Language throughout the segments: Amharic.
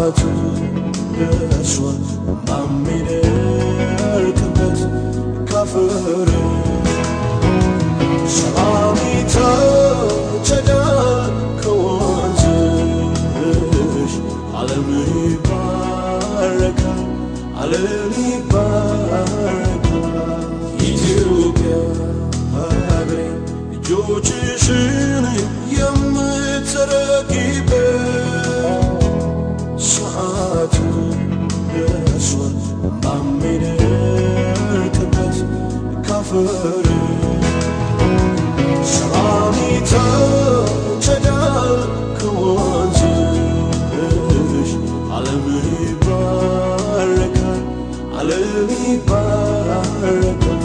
ሰዓቱ ደርሷል በሚደርቅበት ከፍሬ ሰላም ይታጨዳል ከወንዝሽ ዓለም ይባረካል ዓለም ይባረካል ኢትዮጵያ ሀገሬ እጆችሽን የምትዘረጊበት ሰዓቱ ደርሷል በሚደርቅበት ከፍሬ ሰላም ይታጨዳል ከወንዝሽ ዓለም ይባረካል ዓለም ይባረካል።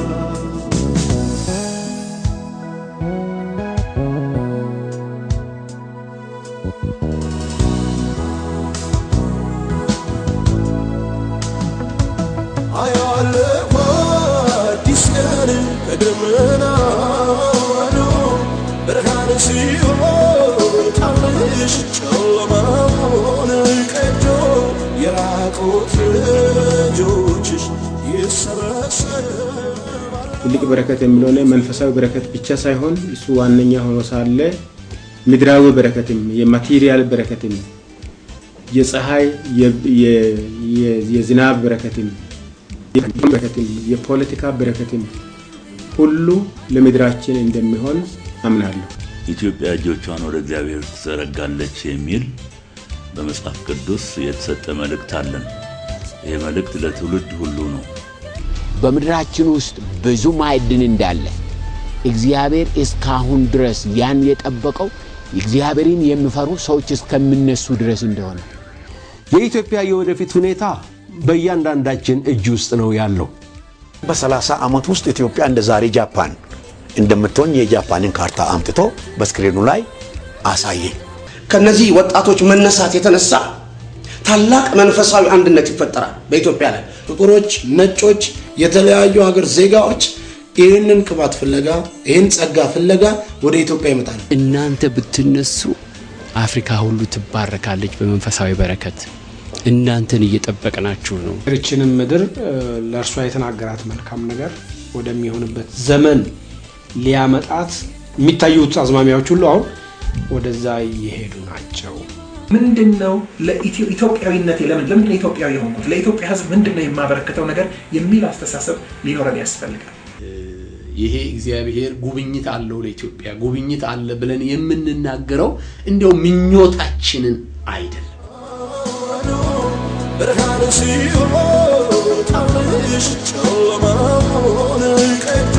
አያለሁ አዲስ ቀን ከደመና ማዶ ብርሃን ሲወጣልሽ ጨለማውን ቀዶ የራቁት ልጆችሽ ይሰበሰባሉ። ትልቅ በረከት የሚለው ላይ መንፈሳዊ በረከት ብቻ ሳይሆን እሱ ዋነኛ ሆኖ ሳለ ምድራዊ በረከትም የ material በረከትም የፀሐይ የዝናብ በረከትም የፖለቲካ በረከትም ሁሉ ለምድራችን እንደሚሆን አምናለሁ። ኢትዮጵያ እጆቿን ወደ እግዚአብሔር ትዘረጋለች የሚል በመጽሐፍ ቅዱስ የተሰጠ መልእክት አለን። ይሄ መልእክት ለትውልድ ሁሉ ነው። በምድራችን ውስጥ ብዙ ማዕድን እንዳለ እግዚአብሔር እስካሁን ድረስ ያን የጠበቀው እግዚአብሔርን የሚፈሩ ሰዎች እስከሚነሱ ድረስ እንደሆነ የኢትዮጵያ የወደፊት ሁኔታ በእያንዳንዳችን እጅ ውስጥ ነው ያለው። በ30 ዓመት ውስጥ ኢትዮጵያ እንደ ዛሬ ጃፓን እንደምትሆን የጃፓንን ካርታ አምጥቶ በስክሪኑ ላይ አሳየ። ከነዚህ ወጣቶች መነሳት የተነሳ ታላቅ መንፈሳዊ አንድነት ይፈጠራል በኢትዮጵያ ላይ። ጥቁሮች፣ ነጮች፣ የተለያዩ ሀገር ዜጋዎች ይህንን ቅባት ፍለጋ ይህን ጸጋ ፍለጋ ወደ ኢትዮጵያ ይመጣል። እናንተ ብትነሱ አፍሪካ ሁሉ ትባረካለች በመንፈሳዊ በረከት። እናንተን እየጠበቅናችሁ ነው። ይህችንም ምድር ለእርሷ የተናገራት መልካም ነገር ወደሚሆንበት ዘመን ሊያመጣት የሚታዩት አዝማሚያዎች ሁሉ አሁን ወደዛ እየሄዱ ናቸው። ምንድነው ለኢትዮጵያዊነቴ ለምን ኢትዮጵያዊ የሆንኩት ለኢትዮጵያ ሕዝብ ምንድነው የማበረከተው ነገር የሚል አስተሳሰብ ሊኖረን ያስፈልጋል። ይሄ እግዚአብሔር ጉብኝት አለው ለኢትዮጵያ ጉብኝት አለ ብለን የምንናገረው እንደው ምኞታችንን አይደለም። ብርሃን ሲወጣልሽ ጨለማውን ቀዶ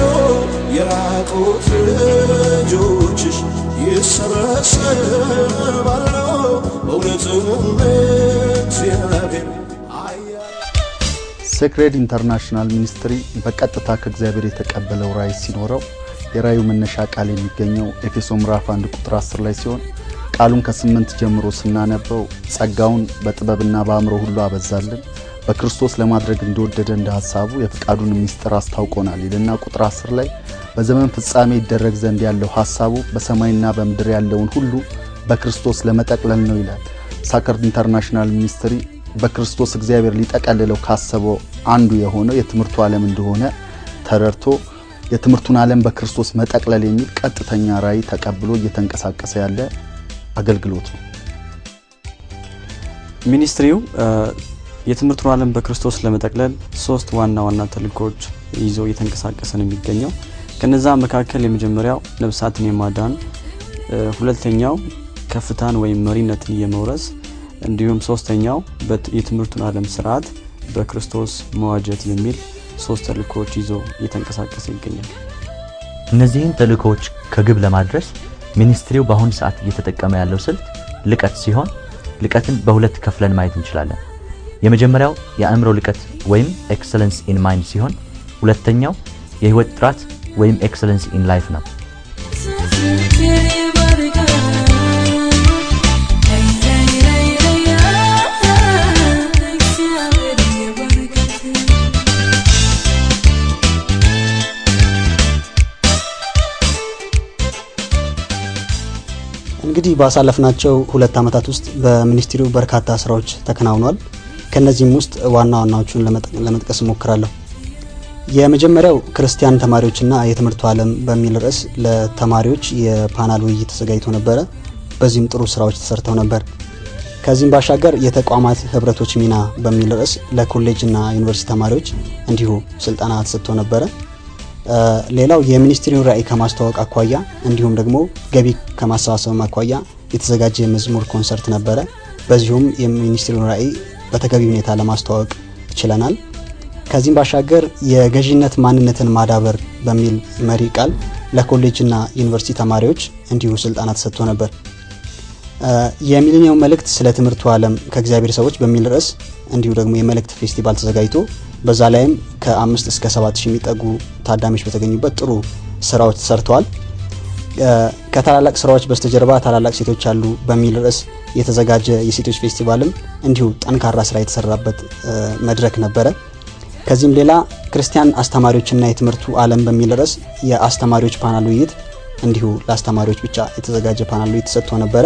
የራቁት ልጆችሽ ይሰበሰባሉ በእውነትም እግዚአብሔር Sacred International Ministry በቀጥታ ከእግዚአብሔር የተቀበለው ራእይ ሲኖረው የራእዩ መነሻ ቃል የሚገኘው ኤፌሶ ምዕራፍ 1 ቁጥር 10 ላይ ሲሆን ቃሉን ከ8 ጀምሮ ስናነበው ጸጋውን በጥበብና በአእምሮ ሁሉ አበዛልን በክርስቶስ ለማድረግ እንደወደደ እንደ ሐሳቡ የፍቃዱን ምስጢር አስታውቆናል ይልና ቁጥር 10 ላይ በዘመን ፍጻሜ ይደረግ ዘንድ ያለው ሐሳቡ በሰማይና በምድር ያለውን ሁሉ በክርስቶስ ለመጠቅለል ነው ይላል። Sacred International Ministry በክርስቶስ እግዚአብሔር ሊጠቀልለው ካሰበው አንዱ የሆነው የትምህርቱ ዓለም እንደሆነ ተረድቶ የትምህርቱን ዓለም በክርስቶስ መጠቅለል የሚል ቀጥተኛ ራእይ ተቀብሎ እየተንቀሳቀሰ ያለ አገልግሎት ነው። Ministry ው የትምህርቱን ዓለም በክርስቶስ ለመጠቅለል ሶስት ዋና ዋና ተልእኮዎች ይዞ እየተንቀሳቀሰ ነው የሚገኘው። ከነዛ መካከል የመጀመሪያው ነፍሳትን የማዳን፣ ሁለተኛው ከፍታን ወይም መሪነትን የመውረስ፣ እንዲሁም ሶስተኛው የትምህርቱን ዓለም ስርዓት በክርስቶስ መዋጀት የሚል ሶስት ተልእኮዎች ይዞ እየተንቀሳቀሰ ይገኛል። እነዚህን ተልእኮዎች ከግብ ለማድረስ ministry ው በአሁን ሰዓት እየተጠቀመ ያለው ስልት ልቀት ሲሆን ልቀትን በሁለት ከፍለን ማየት እንችላለን። የመጀመሪያው የአእምሮ ልቀት ወይም excellence in mind ሲሆን ሁለተኛው የህይወት ጥራት ወይም excellence in life ነው። እንግዲህ ባሳለፍናቸው 2 ዓመታት ውስጥ በሚኒስትሪው በርካታ ስራዎች ተከናውኗል። ከነዚህም ውስጥ ዋና ዋናዎቹን ለመጥቀስ እሞክራለሁ። የመጀመሪያው ክርስቲያን ተማሪዎችና የትምህርቱ ዓለም በሚል ርዕስ ለተማሪዎች የፓናል ውይይት ተዘጋጅቶ ነበር። በዚህም ጥሩ ስራዎች ተሰርተው ነበር። ከዚህም ባሻገር የተቋማት ህብረቶች ሚና በሚል ርዕስ ለኮሌጅና ዩኒቨርሲቲ ተማሪዎች እንዲሁ ስልጠና ተሰጥቶ ነበር። ሌላው የሚኒስትሪውን ራዕይ ከማስተዋወቅ አኳያ እንዲሁም ደግሞ ገቢ ከማሰባሰብ አኳያ የተዘጋጀ የመዝሙር ኮንሰርት ነበር። በዚሁም የሚኒስትሪውን ራዕይ በተገቢ ሁኔታ ለማስተዋወቅ ችለናል። ከዚህም ባሻገር የገዢነት ማንነትን ማዳበር በሚል መሪ ቃል ለኮሌጅና ዩኒቨርሲቲ ተማሪዎች እንዲሁ ስልጠና ተሰጥቶ ነበር። የሚሊኒየም መልእክት ስለ ትምህርቱ ዓለም ከእግዚአብሔር ሰዎች በሚል ርዕስ እንዲሁ ደግሞ የመልእክት ፌስቲቫል ተዘጋጅቶ በዛ ላይም ከ5 እስከ 7000 የሚጠጉ ታዳሚዎች በተገኙበት ጥሩ ስራዎች ተሰርተዋል። ከታላላቅ ስራዎች በስተጀርባ ታላላቅ ሴቶች አሉ በሚል ርዕስ የተዘጋጀ የሴቶች ፌስቲቫልም እንዲሁ ጠንካራ ስራ የተሰራበት መድረክ ነበር። ከዚህም ሌላ ክርስቲያን አስተማሪዎችና የትምህርቱ ዓለም በሚል ርዕስ የአስተማሪዎች ፓናል ውይይት እንዲሁ ለአስተማሪዎች ብቻ የተዘጋጀ ፓናል ውይይት ተሰጥቶ ነበር።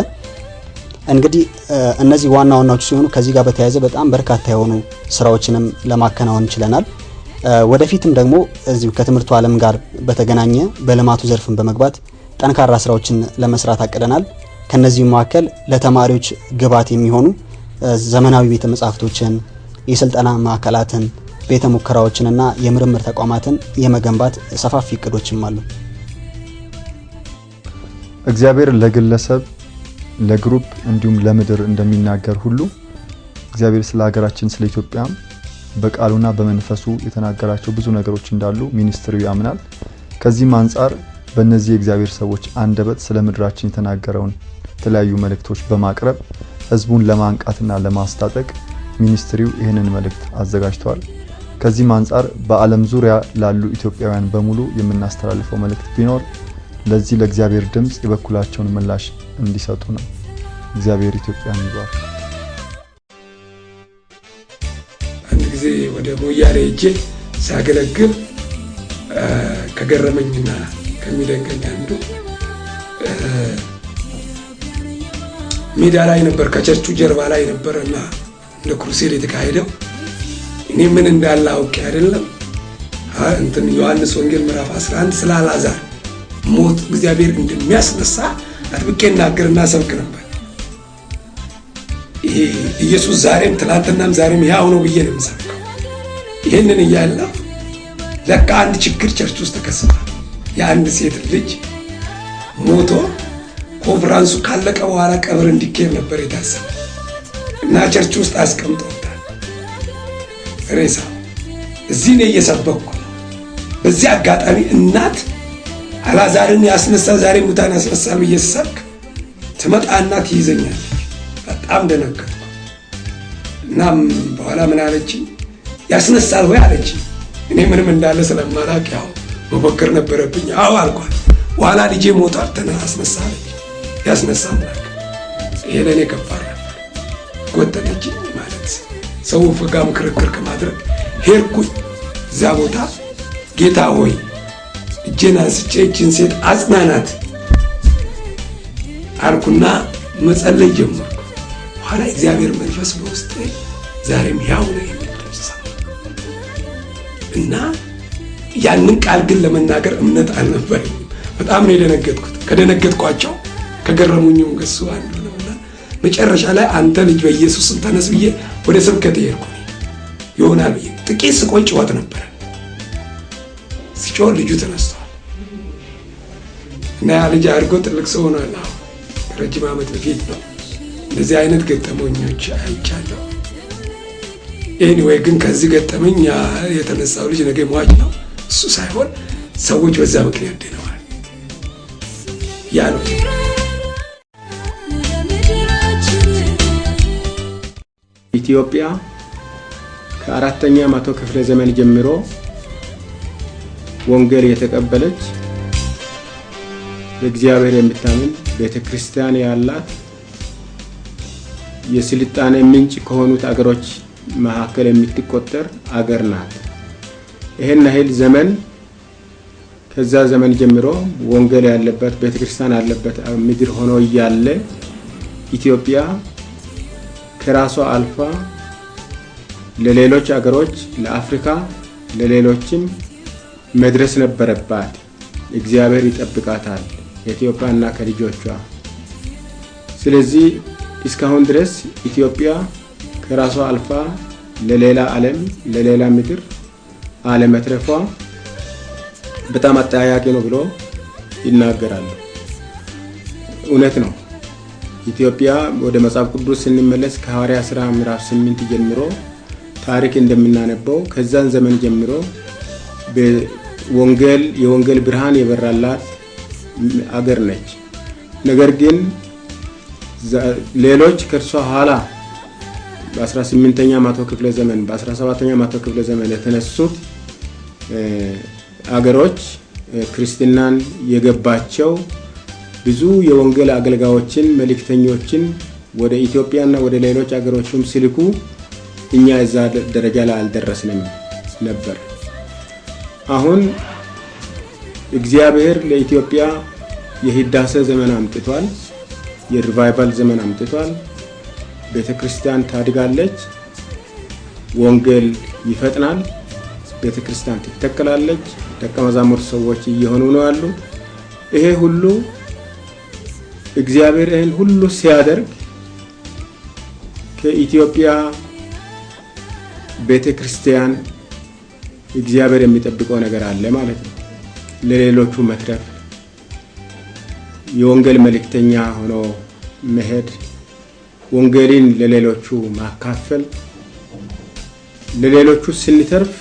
እንግዲህ እነዚህ ዋና ዋናዎቹ ሲሆኑ ከዚህ ጋር በተያያዘ በጣም በርካታ የሆኑ ስራዎችንም ለማከናወን ችለናል። ወደፊትም ደግሞ እዚሁ ከትምህርቱ ዓለም ጋር በተገናኘ በልማቱ ዘርፍን በመግባት ጠንካራ ስራዎችን ለመስራት አቅደናል። ከነዚህ መካከል ለተማሪዎች ግብዓት የሚሆኑ ዘመናዊ ቤተ መጻሕፍቶችን፣ የስልጠና ማዕከላትን፣ ቤተ ሙከራዎችንና የምርምር ተቋማትን የመገንባት ሰፋፊ እቅዶችም አሉ። እግዚአብሔር ለግለሰብ፣ ለ group እንዲሁም ለምድር እንደሚናገር ሁሉ እግዚአብሔር ስለ ሀገራችን ስለ ኢትዮጵያም በቃሉና በመንፈሱ የተናገራቸው ብዙ ነገሮች እንዳሉ ministry ው ያምናል። ከዚህም አንፃር በእነዚህ የእግዚአብሔር ሰዎች አንደበት ስለ ምድራችን የተናገረውን የተለያዩ መልእክቶች በማቅረብ ህዝቡን ለማንቃትና ለማስታጠቅ ministry ው ይህንን መልእክት አዘጋጅቷል። ከዚህም አንፃር በዓለም ዙሪያ ላሉ ኢትዮጵያውያን በሙሉ የምናስተላልፈው መልእክት ቢኖር ለዚህ ለእግዚአብሔር ድምጽ የበኩላቸውን ምላሽ እንዲሰጡ ነው። እግዚአብሔር ኢትዮጵያን ይባርክ። አንድ ጊዜ ወደ ሞያሌ ሄጄ ሳገለግል ከገረመኝና ከሚደንቀኝ አንዱ ሜዳ ላይ ነበር፣ ከቸርቹ ጀርባ ላይ ነበርና እንደ ክሩሴድ የተካሄደው። እኔ ምን እንዳለ አውቄ አይደለም እንትን ዮሐንስ ወንጌል ምዕራፍ 11 ስለ አልዓዛር ሞት እግዚአብሔር እንደሚያስነሳ አጥብቄ እናገርና ሰብክ ነበር። ይሄ ኢየሱስ ዛሬም ትላንትናም ዛሬም ያው ነው ብዬ ነው የምሰብከው። ይሄንን እያለ ለካ አንድ ችግር church ውስጥ ተከስቷል። የአንድ ሴት ልጅ ሞቶ ኮንፈረንሱ ካለቀ በኋላ ቀብር እንዲካሄድ ነበር የታሰበው እና church ውስጥ አስቀምጠውታል ሬሳ። እዚህ ነው እየሰበኩ። በዚህ አጋጣሚ እናት አልዓዛርን ያስነሳ ዛሬ ሙታን ያስነሳል ብዬ ስሰብክ ትመጣና ትይዘኛለች። በጣም ደነገጥኩ። እናም በኋላ ምን አለችኝ? ያስነሳል ወይ አለችኝ። እኔ ምንም እንዳለ ስለማላውቅ ያው መፎከር ነበረብኝ። አዎ አልኳት። በኋላ ልጄ ሞቷል ተነሳ አስነሳ አለች። ያስነሳ አምላክ። ይሄ ለእኔ ከባድ ነበር። ጎተተችኝ ማለት ሰው ጋርም ክርክር ከማድረግ ሄድኩኝ እዚያ ቦታ። ጌታ ሆይ እጄን አንስቼ እችን ሴት አጽናናት አልኩና መጸለይ ጀመርኩ። በኋላ እግዚአብሔር መንፈስ በውስጤ ዛሬም ያው ነው የሚል ድምፅ ሰማሁ እና ያንን ቃል ግን ለመናገር እምነት አልነበረኝም። በጣም ነው የደነገጥኩት። ከደነገጥኳቸው ከገረሙኝም ገሱ አንዱ ነውና መጨረሻ ላይ አንተ ልጅ በኢየሱስ ስም ተነስ ብዬ ወደ ስብከት ሄድኩ። ይሆናል ብዬ ጥቂት ስቆይ ጩኸት ነበረ። ሲጮህ ልጁ ተነስቷል እና ያ ልጅ አድርጎ ትልቅ ሰው ሆኗል። አሁን ረጅም ዓመት በፊት ነው። እንደዚህ አይነት ገጠመኞች አይቻለሁ። Anyway ግን ከዚህ ገጠመኝ የተነሳው ልጅ ነገ ሟች ነው እሱ ሳይሆን ሰዎች በዛ ምክንያት ድነዋል። ያ ነው። ኢትዮጵያ ከአራተኛ መቶ ክፍለ ዘመን ጀምሮ ወንጌል የተቀበለች በእግዚአብሔር የምታምን ቤተክርስቲያን ያላት የስልጣኔ ምንጭ ከሆኑት አገሮች መካከል የምትቆጠር አገር ናት። ይሄን ያህል ዘመን ከዛ ዘመን ጀምሮ ወንጌል ያለበት ቤተክርስቲያን ያለበት ምድር ሆኖ እያለ ኢትዮጵያ ከራሷ አልፋ ለሌሎች አገሮች፣ ለአፍሪካ፣ ለሌሎችም መድረስ ነበረባት። እግዚአብሔር ይጠብቃታል ከኢትዮጵያና ከልጆቿ። ስለዚህ እስካሁን ድረስ ኢትዮጵያ ከራሷ አልፋ ለሌላ ዓለም፣ ለሌላ ምድር አለመትረፏ በጣም አጠያያቂ ነው ብሎ ይናገራሉ። እውነት ነው። ኢትዮጵያ ወደ መጽሐፍ ቅዱስ ስንመለስ ከሐዋርያ ሥራ ምዕራፍ 8 ጀምሮ ታሪክ እንደምናነበው ከዛን ዘመን ጀምሮ በወንጌል የወንጌል ብርሃን የበራላት አገር ነች። ነገር ግን ሌሎች ከእርሷ ኋላ በ18ኛ መቶ ክፍለ ዘመን፣ በ17ኛ መቶ ክፍለ ዘመን የተነሱት አገሮች ክርስትናን የገባቸው ብዙ የወንጌል አገልጋዮችን፣ መልእክተኞችን ወደ ኢትዮጵያና ወደ ሌሎች አገሮችም ሲልኩ እኛ እዛ ደረጃ ላይ አልደረስንም ነበር። አሁን እግዚአብሔር ለኢትዮጵያ የህዳሴ ዘመን አምጥቷል። የ revival ዘመን አምጥቷል። ቤተክርስቲያን ታድጋለች። ወንጌል ይፈጥናል። ቤተክርስቲያን ትተከላለች። ደቀ መዛሙርት ሰዎች እየሆኑ ነው ያሉት። ይሄ ሁሉ እግዚአብሔር ይሄን ሁሉ ሲያደርግ ከኢትዮጵያ ቤተክርስቲያን እግዚአብሔር የሚጠብቀው ነገር አለ ማለት ነው። ለሌሎቹ መትረፍ፣ የወንጌል መልእክተኛ ሆኖ መሄድ፣ ወንጌልን ለሌሎቹ ማካፈል፣ ለሌሎቹ ስንተርፍ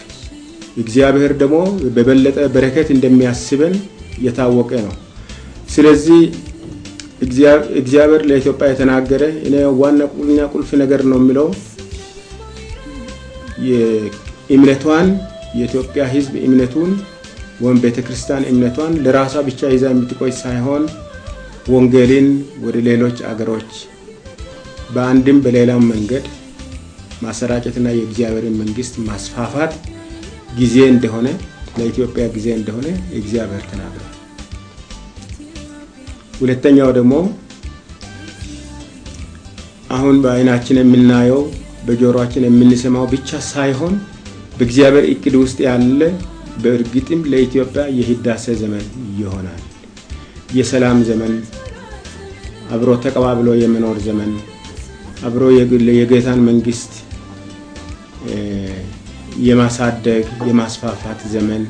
እግዚአብሔር ደግሞ በበለጠ በረከት እንደሚያስበን የታወቀ ነው። ስለዚህ እግዚአብሔር ለኢትዮጵያ የተናገረ እኔ ዋና ቁልፍ ነገር ነው የሚለው የእምነቷን፣ የኢትዮጵያ ሕዝብ እምነቱን ወይም ቤተክርስቲያን እምነቷን ለራሷ ብቻ ይዛ የምትቆይ ሳይሆን ወንጌልን ወደ ሌሎች አገሮች በአንድም በሌላም መንገድ ማሰራጨትና የእግዚአብሔርን መንግስት ማስፋፋት ጊዜ እንደሆነ፣ ለኢትዮጵያ ጊዜ እንደሆነ እግዚአብሔር ተናግሯል። ሁለተኛው ደግሞ አሁን በአይናችን የምናየው፣ በጆሮአችን የምንሰማው ብቻ ሳይሆን በእግዚአብሔር እቅድ ውስጥ ያለ በእርግጥም ለኢትዮጵያ የህዳሴ ዘመን ይሆናል። የሰላም ዘመን፣ አብሮ ተቀባብሎ የመኖር ዘመን፣ አብሮ የጌታን መንግስት የማሳደግ፣ የማስፋፋት ዘመን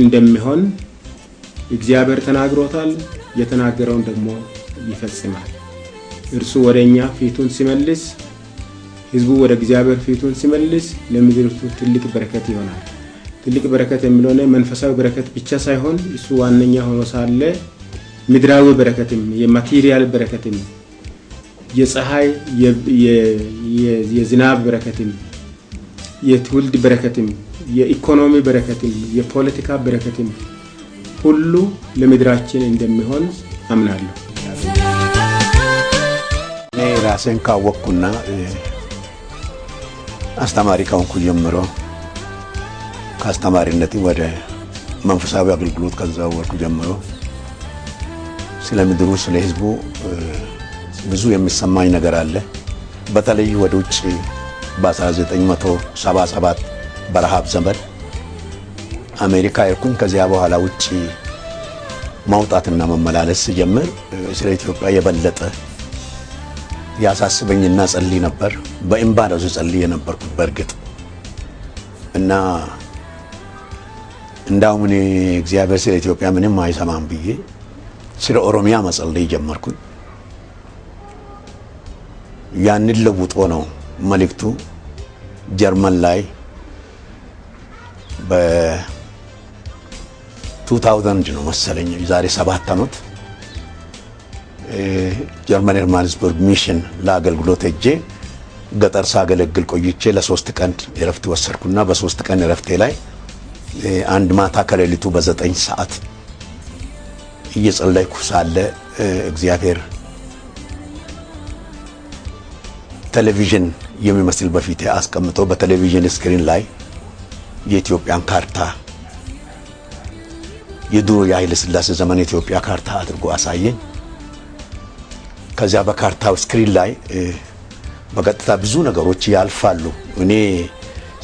እንደሚሆን እግዚአብሔር ተናግሮታል። የተናገረውን ደግሞ ይፈጽማል። እርሱ ወደኛ ፊቱን ሲመልስ፣ ህዝቡ ወደ እግዚአብሔር ፊቱን ሲመልስ ለምድሪቱ ትልቅ በረከት ይሆናል። ትልቅ በረከት የሚለው መንፈሳዊ በረከት ብቻ ሳይሆን እሱ ዋነኛ ሆኖ ሳለ ምድራዊ በረከትም፣ የ material በረከትም፣ የፀሐይ የዝናብ በረከትም፣ የትውልድ በረከትም፣ የኢኮኖሚ በረከትም፣ የፖለቲካ በረከትም ሁሉ ለምድራችን እንደሚሆን አምናለሁ። እኔ ራሴን ካወቅኩና አስተማሪ ከሆንኩ ጀምሮ፣ ከአስተማሪነት ወደ መንፈሳዊ አገልግሎት ከተዛወርኩ ጀምሮ ስለ ምድሩ፣ ስለ ህዝቡ ብዙ የሚሰማኝ ነገር አለ። በተለይ ወደ ውጭ በ1977 በረሃብ ዘመን አሜሪካ ሄድኩኝ። ከዚያ በኋላ ውጭ ማውጣትና መመላለስ ስጀምር ስለ ኢትዮጵያ የበለጠ ያሳስበኝና ጸልይ ነበር። በእንባ ነው ስጸልይ የነበርኩት በእርግጥ። እና እንዳውም እኔ እግዚአብሔር ስለ ኢትዮጵያ ምንም አይሰማም ብዬ ስለ ኦሮሚያ መጸለይ ጀመርኩኝ። ያንን ለውጦ ነው መልእክቱ ጀርመን ላይ በ2000 ነው መሰለኝ፣ የዛሬ 7 ዓመት ጀርመን ሄርማንስበርግ mission ለአገልግሎት ሄጄ ገጠር ሳገለግል ቆይቼ ለ3 ቀን እረፍት ወሰድኩና በ3 ቀን እረፍቴ ላይ አንድ ማታ ከሌሊቱ በ9 ሰዓት እየጸለይኩ ሳለ እግዚአብሔር ቴሌቪዥን የሚመስል በፊቴ አስቀምጦ በቴሌቪዥን screen ላይ የኢትዮጵያን ካርታ የድሮ የኃይለ ሥላሴ ዘመን ኢትዮጵያ ካርታ አድርጎ አሳየኝ። ከዚያ በካርታው screen ላይ በቀጥታ ብዙ ነገሮች ያልፋሉ። እኔ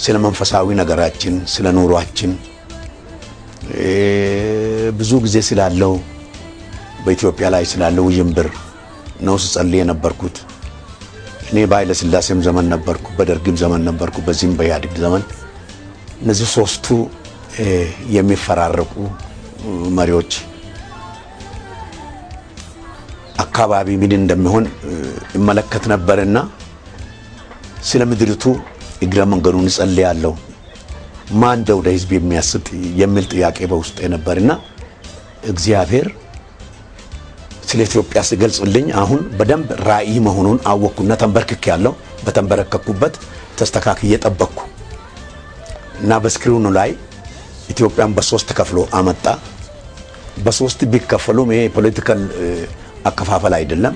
ስለ መንፈሳዊ ነገራችን፣ ስለ ኑሯችን፣ ብዙ ጊዜ ስላለው በኢትዮጵያ ላይ ስላለው ውዥንብር ነው ስጸልይ የነበርኩት። እኔ በኃይለ ሥላሴም ዘመን ነበርኩ፣ በደርግም ዘመን ነበርኩ፣ በዚህም በኢህአዴግ ዘመን። እነዚህ ሶስቱ የሚፈራረቁ መሪዎች አካባቢ ምን እንደሚሆን እመለከት ነበርና ስለ ምድሪቱ እግረ መንገዱን እጸልያለሁ። ማን እንደው ለህዝብ የሚያስብ የሚል ጥያቄ በውስጤ ነበርና እግዚአብሔር ስለ ኢትዮጵያ ሲገልጽልኝ አሁን በደንብ ራእይ መሆኑን አወቅኩና ተንበርክኬያለሁ። በተንበረከኩበት ተስተካክዬ ጠበቅኩ እና በ screen ኑ ላይ ኢትዮጵያን በሶስት ከፍሎ አመጣ። በሶስት ቢከፈሉም ይሄ political አከፋፈል አይደለም፣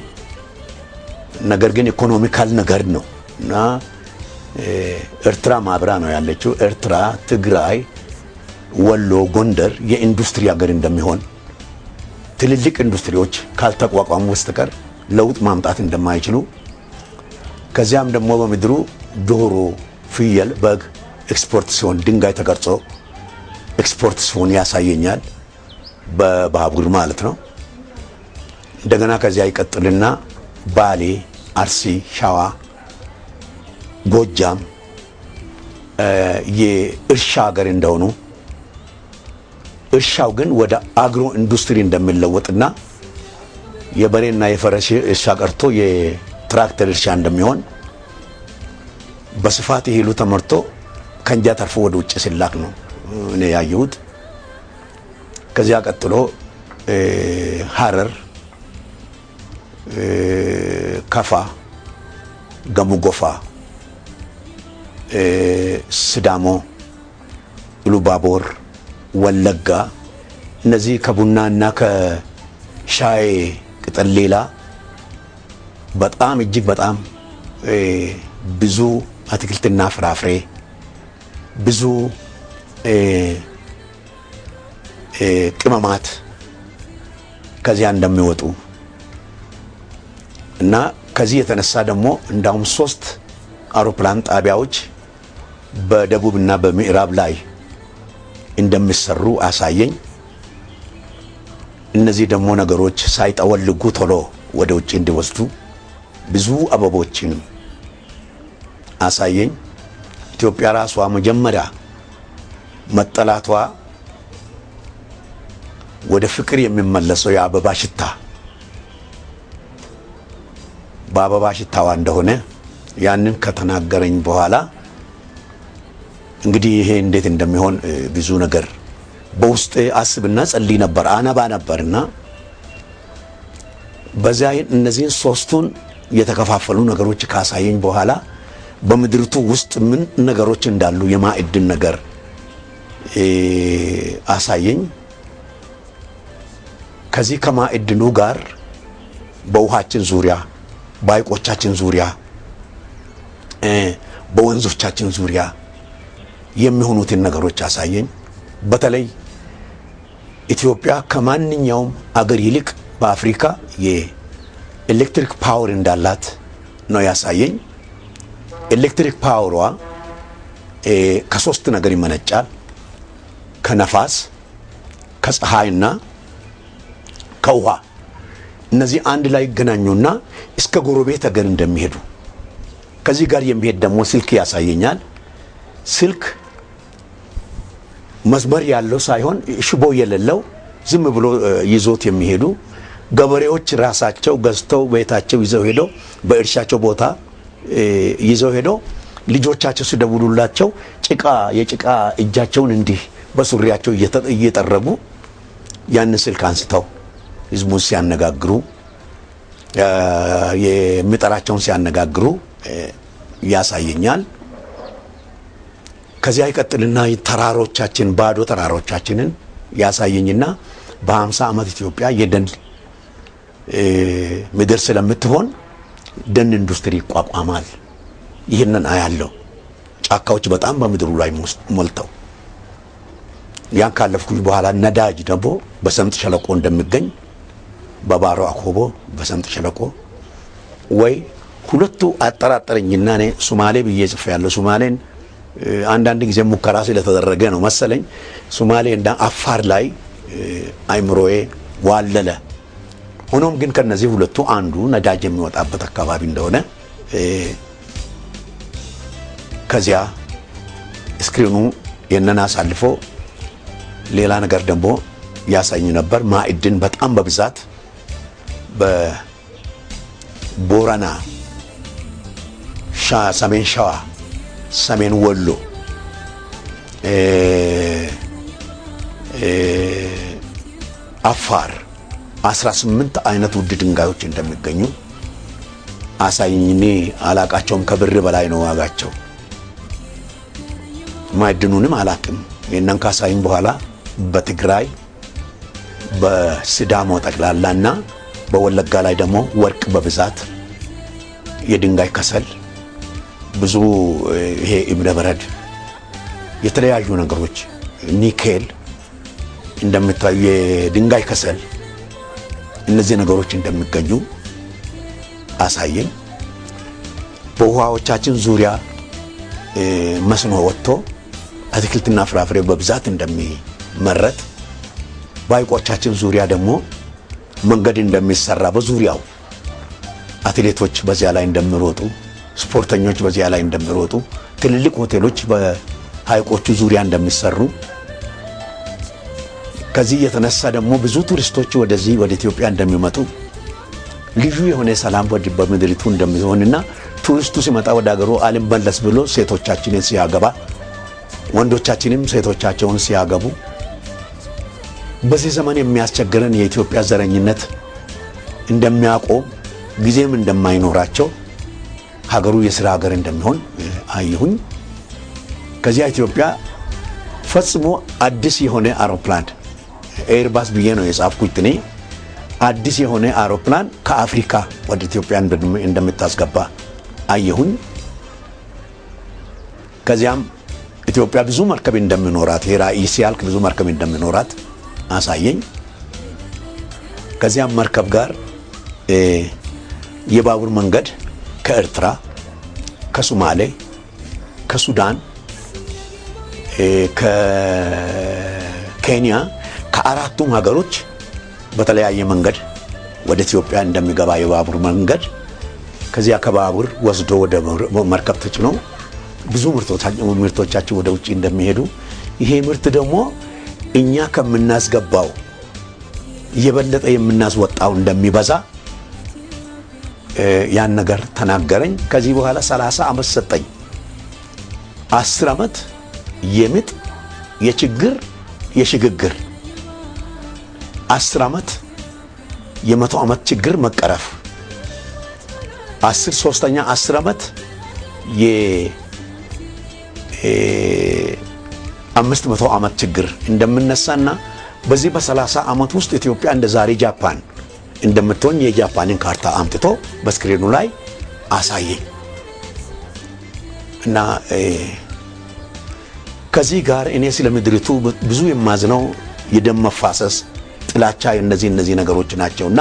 ነገር ግን economical ነገር ነው። እና ኤርትራ ማብራ ነው ያለችው። ኤርትራ፣ ትግራይ፣ ወሎ፣ ጎንደር የኢንዱስትሪ ሀገር እንደሚሆን፣ ትልልቅ ኢንዱስትሪዎች ካልተቋቋሙ በስተቀር ለውጥ ማምጣት እንደማይችሉ፣ ከዚያም ደግሞ በምድሩ ዶሮ፣ ፍየል፣ በግ ኤክስፖርት ሲሆን፣ ድንጋይ ተቀርጾ ኤክስፖርት ሲሆን ያሳየኛል፣ በባቡር ማለት ነው። እንደገና ከዚያ ይቀጥልና ባሌ፣ አርሲ፣ ሸዋ፣ ጎጃም የእርሻ ሀገር እንደሆኑ፣ እርሻው ግን ወደ agro industry እንደሚለወጥና የበሬና የፈረስ እርሻ ቀርቶ የትራክተር እርሻ እንደሚሆን፣ በስፋት እህሉ ተመርቶ ከእንጃ ተርፎ ወደ ውጭ ሲላክ ነው እኔ ያየሁት። ከዚያ ቀጥሎ ሀረር፣ ከፋ፣ ገሙ ጎፋ፣ ሲዳሞ፣ ኢሉባቦር፣ ወለጋ እነዚህ ከቡና እና ከሻይ ቅጠል ሌላ በጣም እጅግ በጣም ብዙ አትክልትና ፍራፍሬ፣ ብዙ ቅመማት ከዚያ እንደሚወጡ እና ከዚህ የተነሳ ደግሞ እንዳውም 3 አውሮፕላን ጣቢያዎች በደቡብና በምዕራብ ላይ እንደሚሰሩ አሳየኝ። እነዚህ ደግሞ ነገሮች ሳይጠወልጉ ቶሎ ወደ ውጭ እንዲወስዱ ብዙ አበቦችንም አሳየኝ። ኢትዮጵያ ራሷ መጀመሪያ መጠላቷ ወደ ፍቅር የሚመለሰው የአበባ ሽታ በአበባ ሽታዋ እንደሆነ ያንን ከተናገረኝ በኋላ እንግዲህ ይሄ እንዴት እንደሚሆን ብዙ ነገር በውስጤ አስብና ጸልይ ነበር፣ አነባ ነበርና በዚያ እነዚህን ሶስቱን የተከፋፈሉ ነገሮች ካሳየኝ በኋላ በምድሪቱ ውስጥ ምን ነገሮች እንዳሉ የማዕድን ነገር አሳየኝ። ከዚህ ከማዕድኑ ጋር በውሃችን ዙሪያ፣ በሐይቆቻችን ዙሪያ፣ በወንዞቻችን ዙሪያ የሚሆኑትን ነገሮች አሳየኝ። በተለይ ኢትዮጵያ ከማንኛውም አገር ይልቅ በአፍሪካ የኤሌክትሪክ power እንዳላት ነው ያሳየኝ። ኤሌክትሪክ power ሯ ከሶስት ነገር ይመነጫል። ከነፋስ፣ ከፀሐይና ከውሃ። እነዚህ አንድ ላይ ይገናኙና እስከ ጎረቤት ሀገር እንደሚሄዱ፣ ከዚህ ጋር የሚሄድ ደግሞ ስልክ ያሳየኛል። ስልክ መስመር ያለው ሳይሆን ሽቦ የሌለው ዝም ብሎ ይዞት የሚሄዱ ገበሬዎች ራሳቸው ገዝተው ቤታቸው ይዘው ሄደው በእርሻቸው ቦታ ይዘው ሄደው ልጆቻቸው ሲደውሉላቸው ጭቃ የጭቃ እጃቸውን እንዲህ በሱሪያቸው እየጠረጉ ያንን ስልክ አንስተው ህዝቡን ሲያነጋግሩ፣ የሚጠራቸውን ሲያነጋግሩ ያሳየኛል። ከዚያ ይቀጥልና ተራሮቻችን፣ ባዶ ተራሮቻችንን ያሳየኝና በ50 ዓመት ኢትዮጵያ የደን ምድር ስለምትሆን ደን ኢንዱስትሪ ይቋቋማል። ይህንን አያለው። ጫካዎች በጣም በምድሩ ላይ ሞልተው ያን ካለፍኩኝ በኋላ ነዳጅ ደግሞ በሰምጥ ሸለቆ እንደሚገኝ፣ በባሮ አኮቦ በሰምጥ ሸለቆ ወይ ሁለቱ አጠራጠረኝና እኔ ሱማሌ ብዬ ጽፌያለሁ። ሱማሌን አንዳንድ ጊዜ ሙከራ ስለተደረገ ነው መሰለኝ፣ ሱማሌ እና አፋር ላይ አይምሮዬ ዋለለ። ሆኖም ግን ከነዚህ ሁለቱ አንዱ ነዳጅ የሚወጣበት አካባቢ እንደሆነ፣ ከዚያ screen ኑ የነን አሳልፎ ሌላ ነገር ደግሞ ያሳኝ ነበር። ማዕድን በጣም በብዛት በቦረና፣ ሰሜን ሸዋ፣ ሰሜን ወሎ፣ አፋር 18 አይነት ውድ ድንጋዮች እንደሚገኙ አሳይኝ። እኔ አላቃቸውም። ከብር በላይ ነው ዋጋቸው። ማዕድኑንም አላቅም። ይህንን ካሳይኝ በኋላ በትግራይ፣ በሲዳሞ ጠቅላላና በወለጋ ላይ ደግሞ ወርቅ በብዛት፣ የድንጋይ ከሰል፣ ብዙ ይሄ እብነ በረድ፣ የተለያዩ ነገሮች፣ ኒኬል እንደሚታዩ፣ የድንጋይ ከሰል፣ እነዚህ ነገሮች እንደሚገኙ አሳየኝ። በውሃዎቻችን ዙሪያ መስኖ ወጥቶ አትክልትና ፍራፍሬ በብዛት እንደሚመረት፣ በሐይቆቻችን ዙሪያ ደግሞ መንገድ እንደሚሰራ፣ በዙሪያው አትሌቶች በዚያ ላይ እንደሚሮጡ፣ ስፖርተኞች በዚያ ላይ እንደሚሮጡ፣ ትልልቅ ሆቴሎች በሐይቆቹ ዙሪያ እንደሚሰሩ፣ ከዚህ የተነሳ ደግሞ ብዙ ቱሪስቶች ወደዚህ ወደ ኢትዮጵያ እንደሚመጡ፣ ልዩ የሆነ ሰላም በምድሪቱ እንደሚሆንና ቱሪስቱ ሲመጣ ወደ ሀገሩ አልመለስ ብሎ ሴቶቻችንን ሲያገባ፣ ወንዶቻችንም ሴቶቻቸውን ሲያገቡ፣ በዚህ ዘመን የሚያስቸግረን የኢትዮጵያ ዘረኝነት እንደሚያቆም፣ ጊዜም እንደማይኖራቸው፣ ሀገሩ የስራ ሀገር እንደሚሆን አየሁኝ። ከዚያ ኢትዮጵያ ፈጽሞ አዲስ የሆነ አውሮፕላን፣ ኤርባስ ብዬ ነው የጻፍኩት እኔ፣ አዲስ የሆነ አውሮፕላን ከአፍሪካ ወደ ኢትዮጵያ እንደምታስገባ አየሁኝ። ከዚያም ኢትዮጵያ ብዙ መርከብ እንደሚኖራት፣ ራዕይ ሲያልቅ ብዙ መርከብ እንደሚኖራት አሳየኝ። ከዚያም መርከብ ጋር የባቡር መንገድ ከኤርትራ፣ ከሶማሌ፣ ከሱዳን፣ ከኬንያ፣ ከአራቱም ሀገሮች በተለያየ መንገድ ወደ ኢትዮጵያ እንደሚገባ የባቡር መንገድ፣ ከዚያ ከባቡር ወስዶ ወደ መርከብ ተጭኖ ብዙ ምርቶቻቸው ወደ ውጭ እንደሚሄዱ፣ ይሄ ምርት ደግሞ እኛ ከምናስገባው የበለጠ የምናስወጣው እንደሚበዛ ያን ነገር ተናገረኝ። ከዚህ በኋላ 30 ዓመት ሰጠኝ። 10 ዓመት የምጥ፣ የችግር፣ የሽግግር፣ 10 ዓመት የ100 ዓመት ችግር መቀረፍ፣ 10 ሶስተኛ 10 ዓመት የ500 ዓመት ችግር እንደምነሳና በዚህ በ30 ዓመት ውስጥ ኢትዮጵያ እንደ ዛሬ ጃፓን እንደምትሆን የጃፓንን ካርታ አምጥቶ በ screen ኑ ላይ አሳየኝ። እና ከዚህ ጋር እኔ ስለ ምድሪቱ ብዙ የማዝነው የደም መፋሰስ፣ ጥላቻ፣ እነዚህ ነገሮች ናቸውና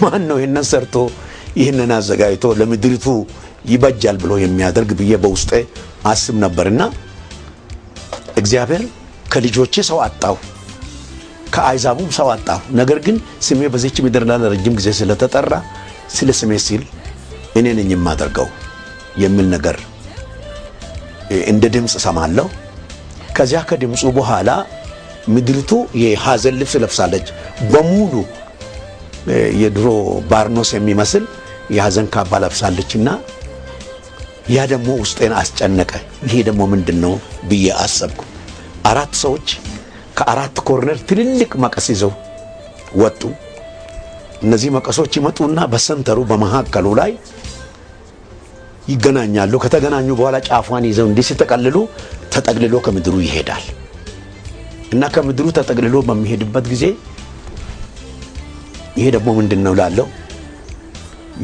ማን ነው ይህንን ሰርቶ ይህንን አዘጋጅቶ ለምድሪቱ ይበጃል ብሎ የሚያደርግ ብዬ በውስጤ አስብ ነበርና እግዚአብሔር ከልጆቼ ሰው አጣሁ፣ ከአሕዛቡም ሰው አጣሁ። ነገር ግን ስሜ በዚህች ምድር ላይ ለረጅም ጊዜ ስለተጠራ ስለ ስሜ ሲል እኔ ነኝ የማደርገው የሚል ነገር እንደ ድምፅ ሰማለሁ። ከዚያ ከድምፁ በኋላ ምድሪቱ የሐዘን ልብስ ለብሳለች። በሙሉ የድሮ ባርኖስ የሚመስል የሐዘን ካባ ለብሳለችና ያ ደግሞ ውስጤን አስጨነቀ። ይሄ ደግሞ ምንድን ነው ብዬ አሰብኩ። አራት ሰዎች ከአራት corner ትልልቅ መቀስ ይዘው ወጡ። እነዚህ መቀሶች ይመጡና በ center ኡ በመካከሉ ላይ ይገናኛሉ። ከተገናኙ በኋላ ጫፏን ይዘው እንዲህ ሲጠቀልሉ ተጠቅልሎ ከምድሩ ይሄዳል። እና ከምድሩ ተጠቅልሎ በሚሄድበት ጊዜ ይሄ ደግሞ ምንድን ነው ላለው፣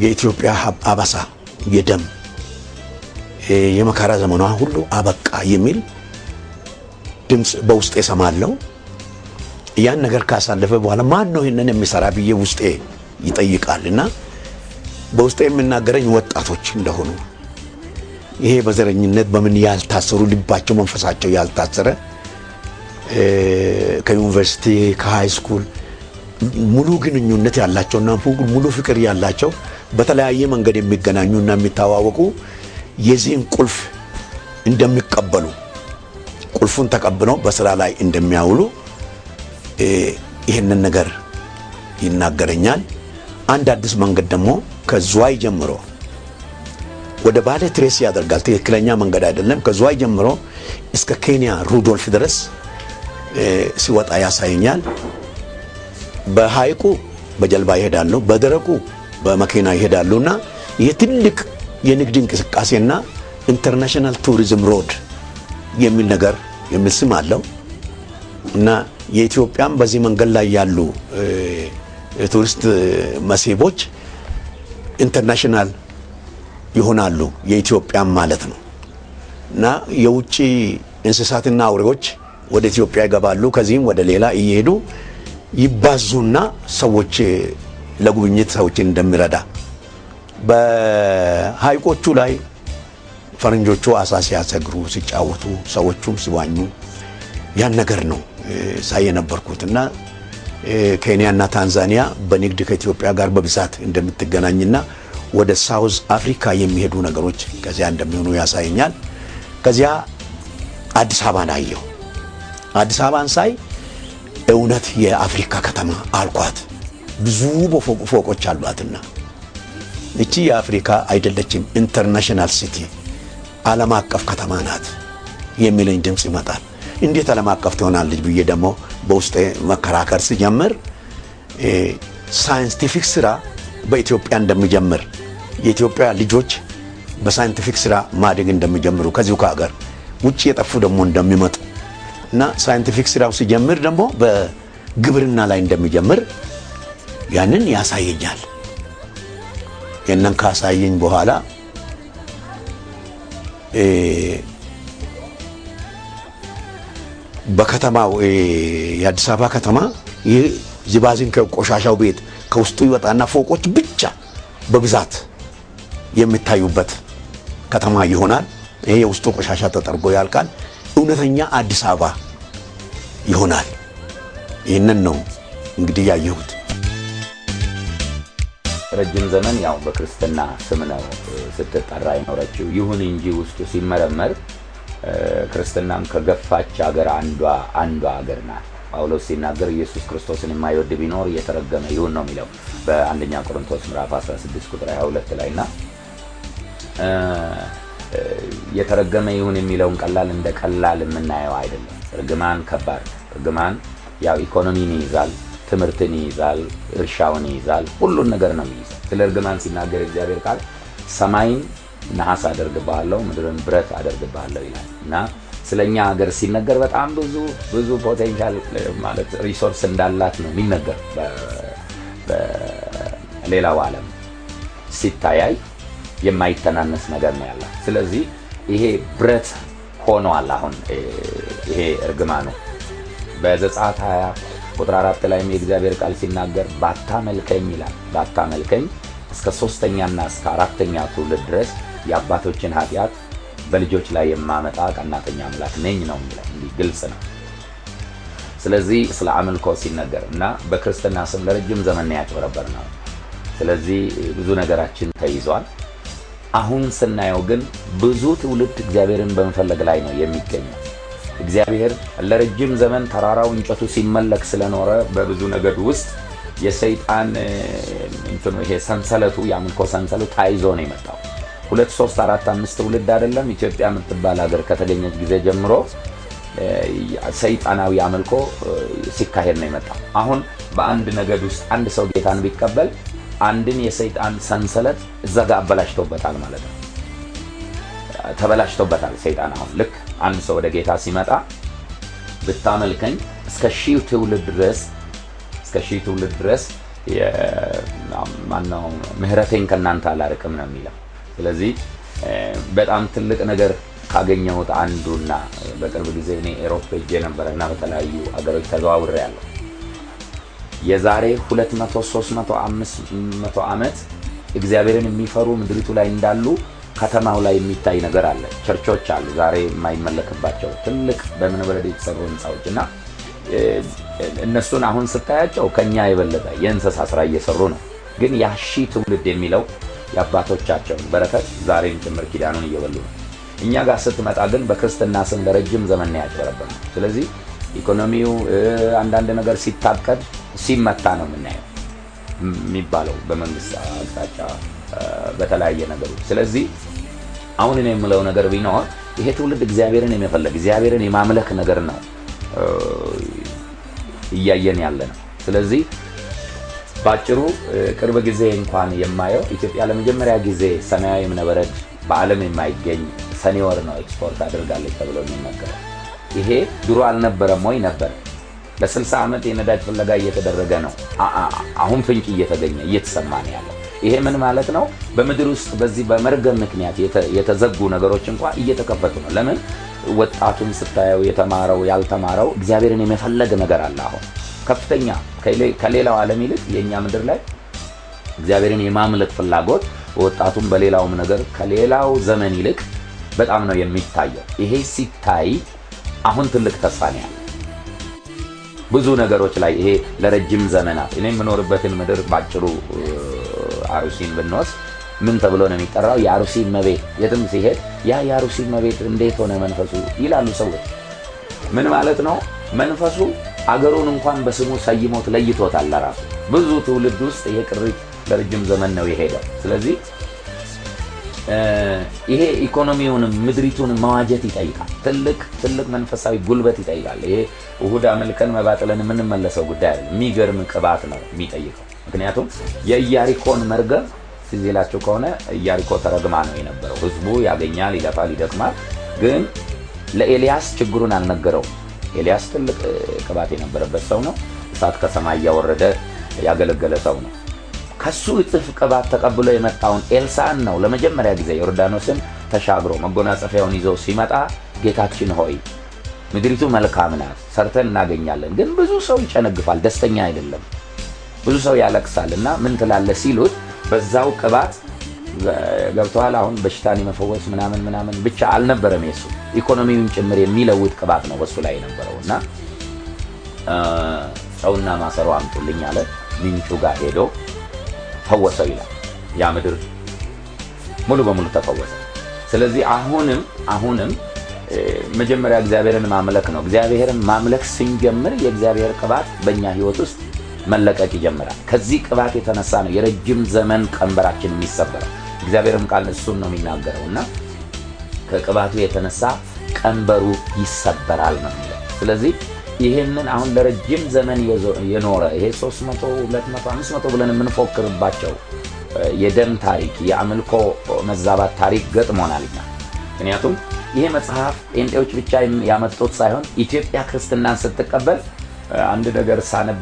የኢትዮጵያ አበሳ፣ የደም፣ የመከራ ዘመኗ ሁሉ አበቃ የሚል ድምፅ በውስጤ እሰማለሁ። ያን ነገር ካሳለፈ በኋላ ማን ነው ይሄንን የሚሰራ ብዬ ውስጤ ይጠይቃልና በውስጤ የሚናገረኝ ወጣቶች እንደሆኑ፣ ይሄ በዘረኝነት በምን ያልታሰሩ፣ ልባቸው መንፈሳቸው ያልታሰረ፣ ከዩኒቨርሲቲ ከ high school ሙሉ ግንኙነት ያላቸውና ሙሉ ፍቅር ያላቸው፣ በተለያየ መንገድ የሚገናኙና የሚተዋወቁ የዚህን ቁልፍ እንደሚቀበሉ፣ ቁልፉን ተቀብለው በስራ ላይ እንደሚያውሉ ይህንን ነገር ይናገረኛል። አንድ አዲስ መንገድ ደግሞ ከዝዋይ ጀምሮ ወደ ባሌ trace ያደርጋል። ትክክለኛ መንገድ አይደለም። ከዝዋይ ጀምሮ እስከ ኬንያ ሩዶልፍ ድረስ ሲወጣ ያሳየኛል። በሐይቁ በጀልባ ይሄዳሉ፣ በደረቁ በመኪና ይሄዳሉና ይህ ትልቅ የንግድ እንቅስቃሴና international tourism road የሚል ነገር የሚል ስም አለው። እና የኢትዮጵያም በዚህ መንገድ ላይ ያሉ የቱሪስት መስህቦች international ይሆናሉ፣ የኢትዮጵያም ማለት ነው። እና የውጭ እንስሳትና አውሬዎች ወደ ኢትዮጵያ ይገባሉ። ከዚህም ወደ ሌላ እየሄዱ ይባዙና ሰዎች ለጉብኝት ሰዎችን እንደሚረዳ፣ በሐይቆቹ ላይ ፈረንጆቹ አሳ ሲያሰግሩ፣ ሲጫወቱ፣ ሰዎቹም ሲዋኙ ያን ነገር ነው ሳይ የነበርኩት። እና ኬንያና ታንዛኒያ በንግድ ከኢትዮጵያ ጋር በብዛት እንደምትገናኝና ወደ South Africa የሚሄዱ ነገሮች ከዚያ እንደሚሆኑ ያሳየኛል። ከዚያ አዲስ አበባን አየሁ። አዲስ አበባን ሳይ እውነት የአፍሪካ ከተማ አልኳት። ብዙ ፎቆች አሏትና እቺ የአፍሪካ አይደለችም፣ international city፣ ዓለም አቀፍ ከተማ ናት የሚለኝ ድምፅ ይመጣል። እንዴት ዓለም አቀፍ ትሆናለች ብዬ ደግሞ በውስጤ መከራከር ሲጀምር scientific ስራ በኢትዮጵያ እንደሚጀምር፣ የኢትዮጵያ ልጆች በ scientific ስራ ማደግ እንደሚጀምሩ፣ ከዚሁ ከሀገር ውጭ የጠፉ ደግሞ እንደሚመጡ እና scientific ስራው ሲጀምር ደግሞ በግብርና ላይ እንደሚጀምር ያንን ያሳየኛል። ያንን ካሳየኝ በኋላ በከተማው የአዲስ አበባ ከተማ ይህ ዝባዝን ከቆሻሻው ቤት ከውስጡ ይወጣና ፎቆች ብቻ በብዛት የሚታዩበት ከተማ ይሆናል። ይሄ የውስጡ ቆሻሻ ተጠርጎ ያልቃል። እውነተኛ አዲስ አበባ ይሆናል። ይህንን ነው እንግዲህ ያየሁት። ረጅም ዘመን ያው በክርስትና ስም ነው ስትጠራ የኖረችው። ይሁን እንጂ ውስጡ ሲመረመር ክርስትናም ከገፋች ሀገር አንዷ ሀገር ናት። ጳውሎስ ሲናገር ኢየሱስ ክርስቶስን የማይወድ ቢኖር የተረገመ ይሁን ነው የሚለው በአንደኛ ቆሮንቶስ ምዕራፍ 16 ቁጥር 22 ላይ። እና የተረገመ ይሁን የሚለውን ቀላል እንደ ቀላል የምናየው አይደለም። እርግማን ከባድ ነው። እርግማን ያው ኢኮኖሚን ይይዛል፣ ትምህርትን ይይዛል፣ እርሻውን ይይዛል፣ ሁሉን ነገር ነው የሚይዘው። ስለ እርግማን ሲናገር እግዚአብሔር ቃል ሰማይን ነሐስ አደርግብሃለሁ፣ ምድርን ብረት አደርግብሃለሁ ይላል። እና ስለኛ ሀገር ሲነገር በጣም ብዙ ብዙ potential ማለት resource እንዳላት ነው የሚነገር። በሌላው ዓለም ሲታያይ የማይተናነስ ነገር ነው ያላት። ስለዚህ ይሄ ብረት ሆኗል አሁን ይሄ እርግማኑ። በዘጸአት 20 ቁጥር 4 ላይም የእግዚአብሔር ቃል ሲናገር ባታመልከኝ ይላል፣ ባታመልከኝ እስከ ሶስተኛና እስከ አራተኛ ትውልድ ድረስ የአባቶችን ኃጢአት በልጆች ላይ የማመጣ ቀናተኛ አምላክ ነኝ ነው የሚለው። እንዲህ ግልጽ ነው። ስለዚህ ስለ አምልኮ ሲነገር እና በክርስትና ስም ለረጅም ዘመን ነው ያጭበረበርነው። ስለዚህ ብዙ ነገራችን ተይዟል። አሁን ስናየው ግን ብዙ ትውልድ እግዚአብሔርን በመፈለግ ላይ ነው የሚገኘው። እግዚአብሔር ለረጅም ዘመን ተራራው እንጨቱ ሲመለክ ስለኖረ በብዙ ነገድ ውስጥ የሰይጣን እንትኑ ይሄ ሰንሰለቱ የአምልኮ ሰንሰለቱ ታይዞ ነው የመጣው። 2 3 4 5 ትውልድ አይደለም፣ ኢትዮጵያ የምትባል ሀገር ከተገኘች ጊዜ ጀምሮ ሰይጣናዊ አምልኮ ሲካሄድ ነው የመጣው። አሁን በአንድ ነገድ ውስጥ አንድ ሰው ጌታን ቢቀበል አንድን የሰይጣን ሰንሰለት እዛ ጋር አበላሽቶበታል ማለት ነው። ተበላሽቶበታል ሰይጣን። አሁን ልክ አንድ ሰው ወደ ጌታ ሲመጣ ብታመልከኝ እስከ 1000 ትውልድ ድረስ ማነው ምህረቴን ከእናንተ አላርቅም ነው የሚለው። ስለዚህ በጣም ትልቅ ነገር ካገኘሁት አንዱና በቅርብ ጊዜ እኔ ኤሮፕ ሄጄ ነበርና በተለያዩ አገሮች ተዘዋውሬያለሁ። የዛሬ 200 300 500 ዓመት እግዚአብሔርን የሚፈሩ ምድሪቱ ላይ እንዳሉ ከተማው ላይ የሚታይ ነገር አለ። ቸርቾች አሉ ዛሬ የማይመለክባቸው ትልቅ በእብነበረድ የተሰሩ ህንጻዎችና እነሱን አሁን ስታያቸው ከኛ የበለጠ የእንስሳ ስራ እየሰሩ ነው። ግን ያሺ ትውልድ የሚለው የአባቶቻቸውን በረከት ዛሬም ጭምር ኪዳኑን እየበሉ ነው። እኛ ጋር ስትመጣ ግን በክርስትና ስም ለረጅም ዘመን ነው ያጭበረበርነው። ስለዚህ ኢኮኖሚው አንዳንድ ነገር ሲታቀድ ሲመታ ነው የምናየው የሚባለው በመንግስት አቅጣጫ በተለያየ ነገሮች። ስለዚህ አሁን እኔ የምለው ነገር ቢኖር ይሄ ትውልድ እግዚአብሔርን የመፈለግ እግዚአብሔርን የማምለክ ነገር ነው እያየን ያለ ነው። ስለዚህ ባጭሩ ቅርብ ጊዜ እንኳን የማየው ኢትዮጵያ ለመጀመሪያ ጊዜ ሰማያዊ እብነበረድ በዓለም የማይገኝ ሰኔ ወር ነው ኤክስፖርት አድርጋለች ተብሎ የሚነገረው። ይሄ ድሮ አልነበረም ወይ? ነበር። ለ60 ዓመት የነዳጅ ፍለጋ እየተደረገ ነው። አሁን ፍንጭ እየተገኘ እየተሰማ ነው ያለው። ይሄ ምን ማለት ነው? በምድር ውስጥ በዚህ በመርገም ምክንያት የተዘጉ ነገሮች እንኳን እየተከፈቱ ነው። ለምን? ወጣቱን ስታየው የተማረው ያልተማረው እግዚአብሔርን የመፈለግ ነገር አለ። አሁን ከፍተኛ ከሌላው ዓለም ይልቅ የኛ ምድር ላይ እግዚአብሔርን የማምለክ ፍላጎት ወጣቱን በሌላውም ነገር ከሌላው ዘመን ይልቅ በጣም ነው የሚታየው። ይሄ ሲታይ አሁን ትልቅ ተስፋ ነው ያለው ብዙ ነገሮች ላይ። ይሄ ለረጅም ዘመናት እኔ የምኖርበትን ምድር ባጭሩ አሩሲን ብንወስድ ምን ተብሎ ነው የሚጠራው? የአሩሲ እመቤት። የትም ሲሄድ ያ የአሩሲ እመቤት እንዴት ሆነ መንፈሱ ይላሉ ሰዎች። ምን ማለት ነው? መንፈሱ አገሩን እንኳን በስሙ ሰይሞት ለይቶታል ለራሱ። ብዙ ትውልድ ውስጥ ይሄ ቅሪት ለረጅም ዘመን ነው የሄደው። ስለዚህ ይሄ ኢኮኖሚውንም ምድሪቱን መዋጀት ይጠይቃል። ትልቅ ትልቅ መንፈሳዊ ጉልበት ይጠይቃል። ይሄ እሁድ አመልከን መባጥለን የምንመለሰው ጉዳይ አይደለም። የሚገርም ቅባት ነው የሚጠይቀው። ምክንያቱም የኢያሪኮን መርገም ትዝ ይላችሁ ከሆነ ኢያሪኮ ተረግማ ነው የነበረው። ህዝቡ ያገኛል፣ ይለፋል፣ ይደክማል። ግን ለኤልያስ ችግሩን አልነገረውም። ኤልያስ ትልቅ ቅባት የነበረበት ሰው ነው። እሳት ከሰማይ እያወረደ ያገለገለ ሰው ነው። ከሱ እጥፍ ቅባት ተቀብሎ የመጣውን ኤልሳዕን ነው ለመጀመሪያ ጊዜ ዮርዳኖስን ተሻግሮ መጎናጸፊያውን ይዞ ሲመጣ ጌታችን ሆይ ምድሪቱ መልካም ናት፣ ሰርተን እናገኛለን፣ ግን ብዙ ሰው ይጨነግፋል፣ ደስተኛ አይደለም፣ ብዙ ሰው ያለቅሳል እና ምን ትላለህ ሲሉት በዛው ቅባት ገብተዋል። አሁን በሽታን የመፈወስ ምናምን ምናምን ብቻ አልነበረም የሱ ኢኮኖሚውን ጭምር የሚለውጥ ቅባት ነው በሱ ላይ የነበረው። እና ጨውና ማሰሮ አምጡልኝ አለ። ምንጩ ጋር ሄዶ ፈወሰው ይላል። ያ ምድር ሙሉ በሙሉ ተፈወሰ። ስለዚህ አሁንም መጀመሪያ እግዚአብሔርን ማምለክ ነው። እግዚአብሔርን ማምለክ ስንጀምር የእግዚአብሔር ቅባት በእኛ ህይወት ውስጥ መለቀቅ ይጀምራል። ከዚህ ቅባት የተነሳ ነው የረጅም ዘመን ቀንበራችን የሚሰበረው። እግዚአብሔርም ቃል እሱን ነው የሚናገረው እና ከቅባቱ የተነሳ ቀንበሩ ይሰበራል ነው የሚለው። ስለዚህ ይሄንን አሁን ለረጅም ዘመን የኖረ ይሄ 300 200 500 ብለን የምንፎክርባቸው የደም ታሪክ የአምልኮ መዛባት ታሪክ ገጥሞናል እኛ። ምክንያቱም ይሄ መጽሐፍ ጴንጤዎች ብቻ ያመጡት ሳይሆን ኢትዮጵያ ክርስትናን ስትቀበል አንድ ነገር ሳነብ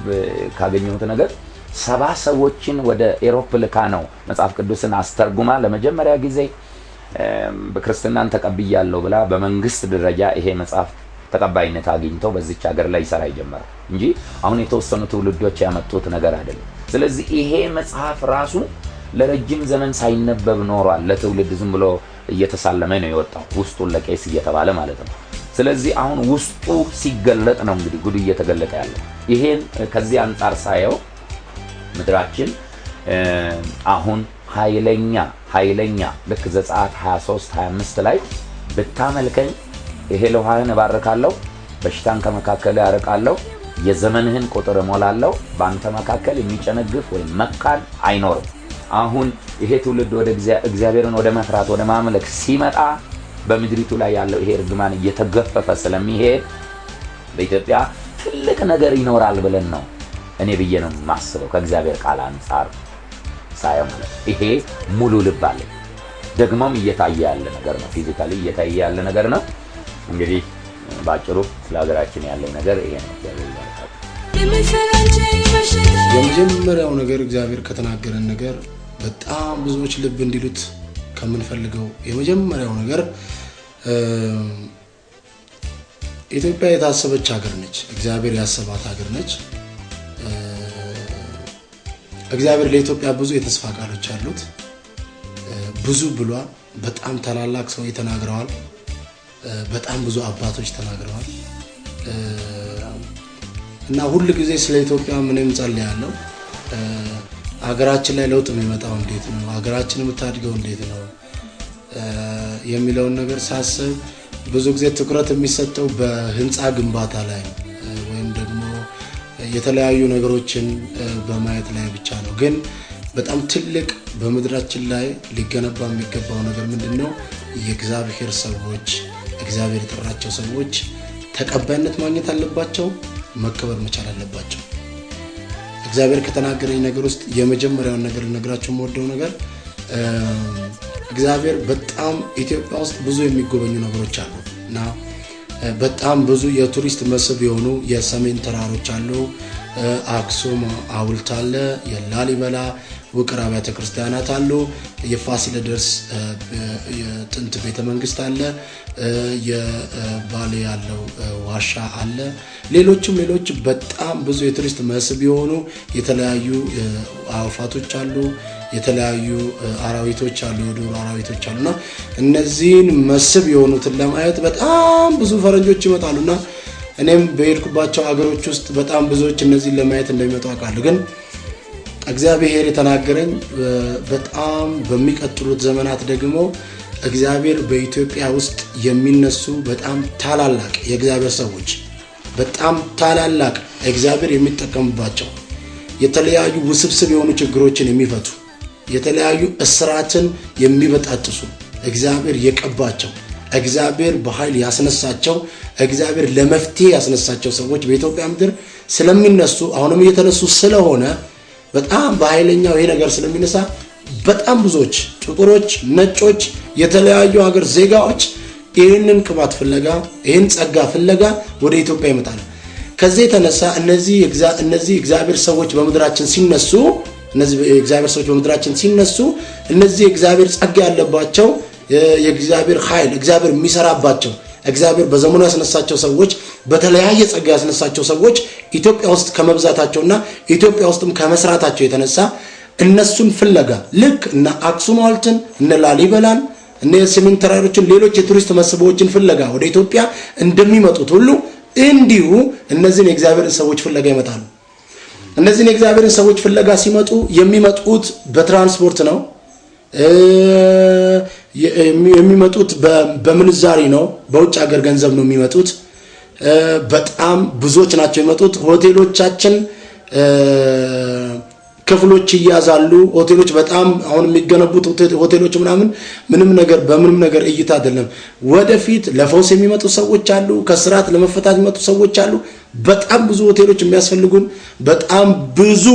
ካገኘሁት ነገር 70 ሰዎችን ወደ ኤሮፕ ልካ ነው መጽሐፍ ቅዱስን አስተርጉማ ለመጀመሪያ ጊዜ በክርስትናን ተቀብያለሁ ብላ በመንግስት ደረጃ ይሄ መጽሐፍ ተቀባይነት አግኝቶ በዚች ሀገር ላይ ይሰራ ይጀምራል እንጂ አሁን የተወሰኑ ትውልዶች ያመጡት ነገር አይደለም። ስለዚህ ይሄ መጽሐፍ ራሱ ለረጅም ዘመን ሳይነበብ ኖሯል። ለትውልድ ዝም ብሎ እየተሳለመ ነው የወጣው፣ ውስጡን ለቄስ እየተባለ ማለት ነው። ስለዚህ አሁን ውስጡ ሲገለጥ ነው እንግዲህ ጉድ እየተገለጠ ያለው። ይሄን ከዚህ አንጻር ሳየው ምድራችን አሁን ኃይለኛ ልክ ዘጸአት 23 25 ላይ ብታመልከኝ እህል ውሃህን እባርካለሁ፣ በሽታን ከመካከልህ አርቃለሁ፣ የዘመንህን ቁጥር እሞላለሁ፣ በአንተ መካከል የሚጨነግፍ ወይም መካን አይኖርም። አሁን ይሄ ትውልድ ወደ እግዚአብሔርን ወደ መፍራት ወደ ማምለክ ሲመጣ በምድሪቱ ላይ ያለው ይሄ እርግማን እየተገፈፈ ስለሚሄድ በኢትዮጵያ ትልቅ ነገር ይኖራል ብለን ነው እኔ ብዬ ነው የማስበው፣ ከእግዚአብሔር ቃል አንጻር ሳየው ማለት ነው። ይሄ ሙሉ ልብ አለኝ። ደግሞም እየታየ ያለ ነገር ነው፣ physically እየታየ ያለ ነገር ነው። እንግዲህ ባጭሩ ስለ ሀገራችን ያለኝ ነገር ይሄ ነው። እግዚአብሔር ይባርካችሁ። የመጀመሪያው ነገር እግዚአብሔር ከተናገረን ነገር በጣም ብዙዎች ልብ እንዲሉት ከምንፈልገው የመጀመሪያው ነገር ኢትዮጵያ የታሰበች ሀገር ነች። እግዚአብሔር ያሰባት ሀገር ነች። እግዚአብሔር ለኢትዮጵያ ብዙ የተስፋ ቃሎች አሉት። ብዙ ብሏል። በጣም ታላላቅ ሰው ተናግረዋል። በጣም ብዙ አባቶች ተናግረዋል። እና ሁሉ ጊዜ ስለ ኢትዮጵያ ምንም ጸልያለሁ። ሀገራችን ላይ ለውጥ የሚመጣው እንዴት ነው? ሀገራችን የምታድገው እንዴት ነው የሚለውን ነገር ሳስብ ብዙ ጊዜ ትኩረት የሚሰጠው በህንፃ ግንባታ ላይ ወይም ደግሞ የተለያዩ ነገሮችን በማየት ላይ ብቻ ነው። ግን በጣም ትልቅ በምድራችን ላይ ሊገነባ የሚገባው ነገር ምንድነው? የእግዚአብሔር ሰዎች፣ እግዚአብሔር የጠራቸው ሰዎች ተቀባይነት ማግኘት አለባቸው፣ መከበር መቻል አለባቸው። እግዚአብሔር ከተናገረኝ ነገር ውስጥ የመጀመሪያውን ነገር ልነግራችሁ የምወደው ነገር እግዚአብሔር በጣም ኢትዮጵያ ውስጥ ብዙ የሚጎበኙ ነገሮች አሉ እና በጣም ብዙ የቱሪስት መስህብ የሆኑ የሰሜን ተራሮች አሉ። አክሱም ሐውልት አለ፣ የላሊበላ ውቅር አብያተ ክርስቲያናት አሉ፣ የፋሲለደስ የጥንት ቤተ መንግስት አለ፣ የባሌ ያለው ዋሻ አለ፣ ሌሎችም ሌሎች በጣም ብዙ የቱሪስት መስህብ የሆኑ የተለያዩ አዕዋፋቶች አሉ፣ የተለያዩ አራዊቶች አሉ፣ የዱር አራዊቶች አሉና እነዚህን መስህብ የሆኑትን ለማየት በጣም ብዙ ፈረንጆች ይመጣሉና እኔም በሄድኩባቸው አገሮች ውስጥ በጣም ብዙዎች እነዚህን ለማየት እንደሚመጡ አውቃለሁ። ግን እግዚአብሔር የተናገረኝ በጣም በሚቀጥሉት ዘመናት ደግሞ እግዚአብሔር በኢትዮጵያ ውስጥ የሚነሱ በጣም ታላላቅ የእግዚአብሔር ሰዎች፣ በጣም ታላላቅ እግዚአብሔር የሚጠቀምባቸው የተለያዩ ውስብስብ የሆኑ ችግሮችን የሚፈቱ፣ የተለያዩ እስራትን የሚበጣጥሱ እግዚአብሔር የቀባቸው፣ እግዚአብሔር በኃይል ያስነሳቸው፣ እግዚአብሔር ለመፍትሄ ያስነሳቸው ሰዎች በኢትዮጵያ ምድር ስለሚነሱ፣ አሁንም እየተነሱ ስለሆነ በጣም በኃይለኛው ይሄ ነገር ስለሚነሳ በጣም ብዙዎች ጥቁሮች፣ ነጮች፣ የተለያዩ ሀገር ዜጋዎች ይህንን ቅባት ፍለጋ፣ ይህን ጸጋ ፍለጋ ወደ ኢትዮጵያ ይመጣሉ። ከዚህ የተነሳ እነዚህ እግዚአብሔር ሰዎች በምድራችን ሲነሱ፣ እነዚህ እግዚአብሔር ሰዎች በምድራችን ሲነሱ፣ እነዚህ እግዚአብሔር ጸጋ ያለባቸው፣ የእግዚአብሔር ኃይል እግዚአብሔር የሚሰራባቸው፣ እግዚአብሔር በዘመኑ ያስነሳቸው ሰዎች፣ በተለያየ ጸጋ ያስነሳቸው ሰዎች ኢትዮጵያ ውስጥ ከመብዛታቸውና ኢትዮጵያ ውስጥም ከመስራታቸው የተነሳ እነሱን ፍለጋ ልክ እነ አክሱም ሐውልትን፣ እነ ላሊበላን፣ እነ የሰሜን ተራሮችን፣ ሌሎች የቱሪስት መስህቦችን ፍለጋ ወደ ኢትዮጵያ እንደሚመጡት ሁሉ እንዲሁ እነዚህን የእግዚአብሔርን ሰዎች ፍለጋ ይመጣሉ። እነዚህን የእግዚአብሔርን ሰዎች ፍለጋ ሲመጡ የሚመጡት በትራንስፖርት ነው፣ የሚመጡት በምንዛሪ ነው፣ በውጭ ሀገር ገንዘብ ነው የሚመጡት። በጣም ብዙዎች ናቸው የሚመጡት። ሆቴሎቻችን ክፍሎች ይያዛሉ። ሆቴሎች በጣም አሁን የሚገነቡት ሆቴሎች ምናምን ምንም ነገር በምንም ነገር እይታ አይደለም። ወደፊት ለፈውስ የሚመጡ ሰዎች አሉ፣ ከስርዓት ለመፈታት የሚመጡ ሰዎች አሉ። በጣም ብዙ ሆቴሎች የሚያስፈልጉን፣ በጣም ብዙ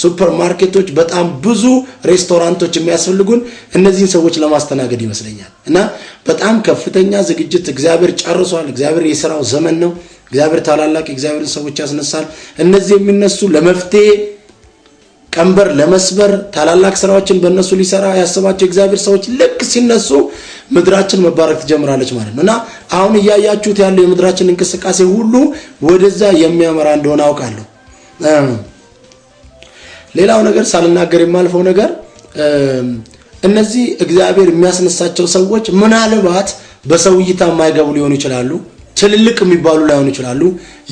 ሱፐር ማርኬቶች፣ በጣም ብዙ ሬስቶራንቶች የሚያስፈልጉን እነዚህን ሰዎች ለማስተናገድ ይመስለኛል። እና በጣም ከፍተኛ ዝግጅት እግዚአብሔር ጨርሷል። እግዚአብሔር የሥራው ዘመን ነው። እግዚአብሔር ታላላቅ የእግዚአብሔርን ሰዎች ያስነሳል። እነዚህ የሚነሱ ለመፍትሄ፣ ቀንበር ለመስበር፣ ታላላቅ ስራዎችን በእነሱ ሊሰራ ያሰባቸው እግዚአብሔር ሰዎች ልክ ሲነሱ ምድራችን መባረክ ትጀምራለች ማለት ነው። እና አሁን እያያችሁት ያለው የምድራችን እንቅስቃሴ ሁሉ ወደዛ የሚያመራ እንደሆነ አውቃለሁ። ሌላው ነገር ሳልናገር የማልፈው ነገር እነዚህ እግዚአብሔር የሚያስነሳቸው ሰዎች ምናልባት በሰው እይታ የማይገቡ ሊሆኑ ይችላሉ፣ ትልልቅ የሚባሉ ላይሆኑ ይችላሉ፣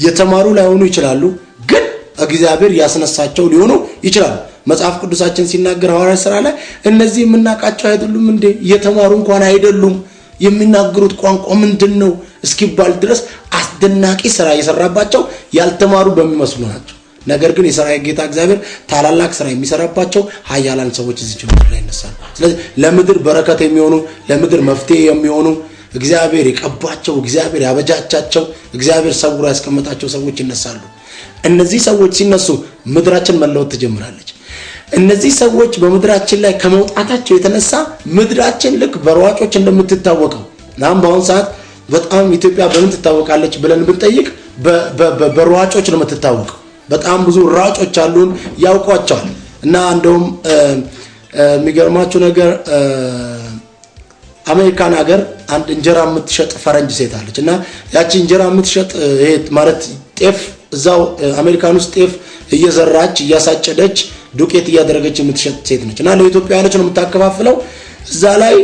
የተማሩ ላይሆኑ ይችላሉ፣ ግን እግዚአብሔር ያስነሳቸው ሊሆኑ ይችላሉ። መጽሐፍ ቅዱሳችን ሲናገር ሐዋርያት ሥራ ላይ እነዚህ የምናውቃቸው አይደሉም እንዴ? የተማሩ እንኳን አይደሉም፣ የሚናገሩት ቋንቋ ምንድነው እስኪባል ድረስ አስደናቂ ስራ የሰራባቸው ያልተማሩ በሚመስሉ ናቸው። ነገር ግን የሰራዊት ጌታ እግዚአብሔር ታላላቅ ስራ የሚሰራባቸው ኃያላን ሰዎች እዚህ ምድር ላይ ይነሳሉ። ስለዚህ ለምድር በረከት የሚሆኑ፣ ለምድር መፍትሄ የሚሆኑ፣ እግዚአብሔር የቀባቸው፣ እግዚአብሔር ያበጃቻቸው፣ እግዚአብሔር ሰውሮ ያስቀመጣቸው ሰዎች ይነሳሉ። እነዚህ ሰዎች ሲነሱ ምድራችን መለወጥ ትጀምራለች። እነዚህ ሰዎች በምድራችን ላይ ከመውጣታቸው የተነሳ ምድራችን ልክ በሯጮች እንደምትታወቀው፣ አሁን በአሁን ሰዓት በጣም ኢትዮጵያ በምን ትታወቃለች ብለን ብንጠይቅ በሯጮች ነው የምትታወቀው። በጣም ብዙ ሯጮች አሉን፣ ያውቋቸዋል። እና እንደውም የሚገርማችሁ ነገር አሜሪካን ሀገር አንድ እንጀራ የምትሸጥ ፈረንጅ ሴት አለች እና ያቺ እንጀራ የምትሸጥ ይሄ ማለት ጤፍ እዛው አሜሪካን ውስጥ ጤፍ እየዘራች እያሳጨደች ዱቄት እያደረገች የምትሸጥ ሴት ነች እና ለኢትዮጵያውያኖች ነው የምታከፋፍለው። እዛ ላይ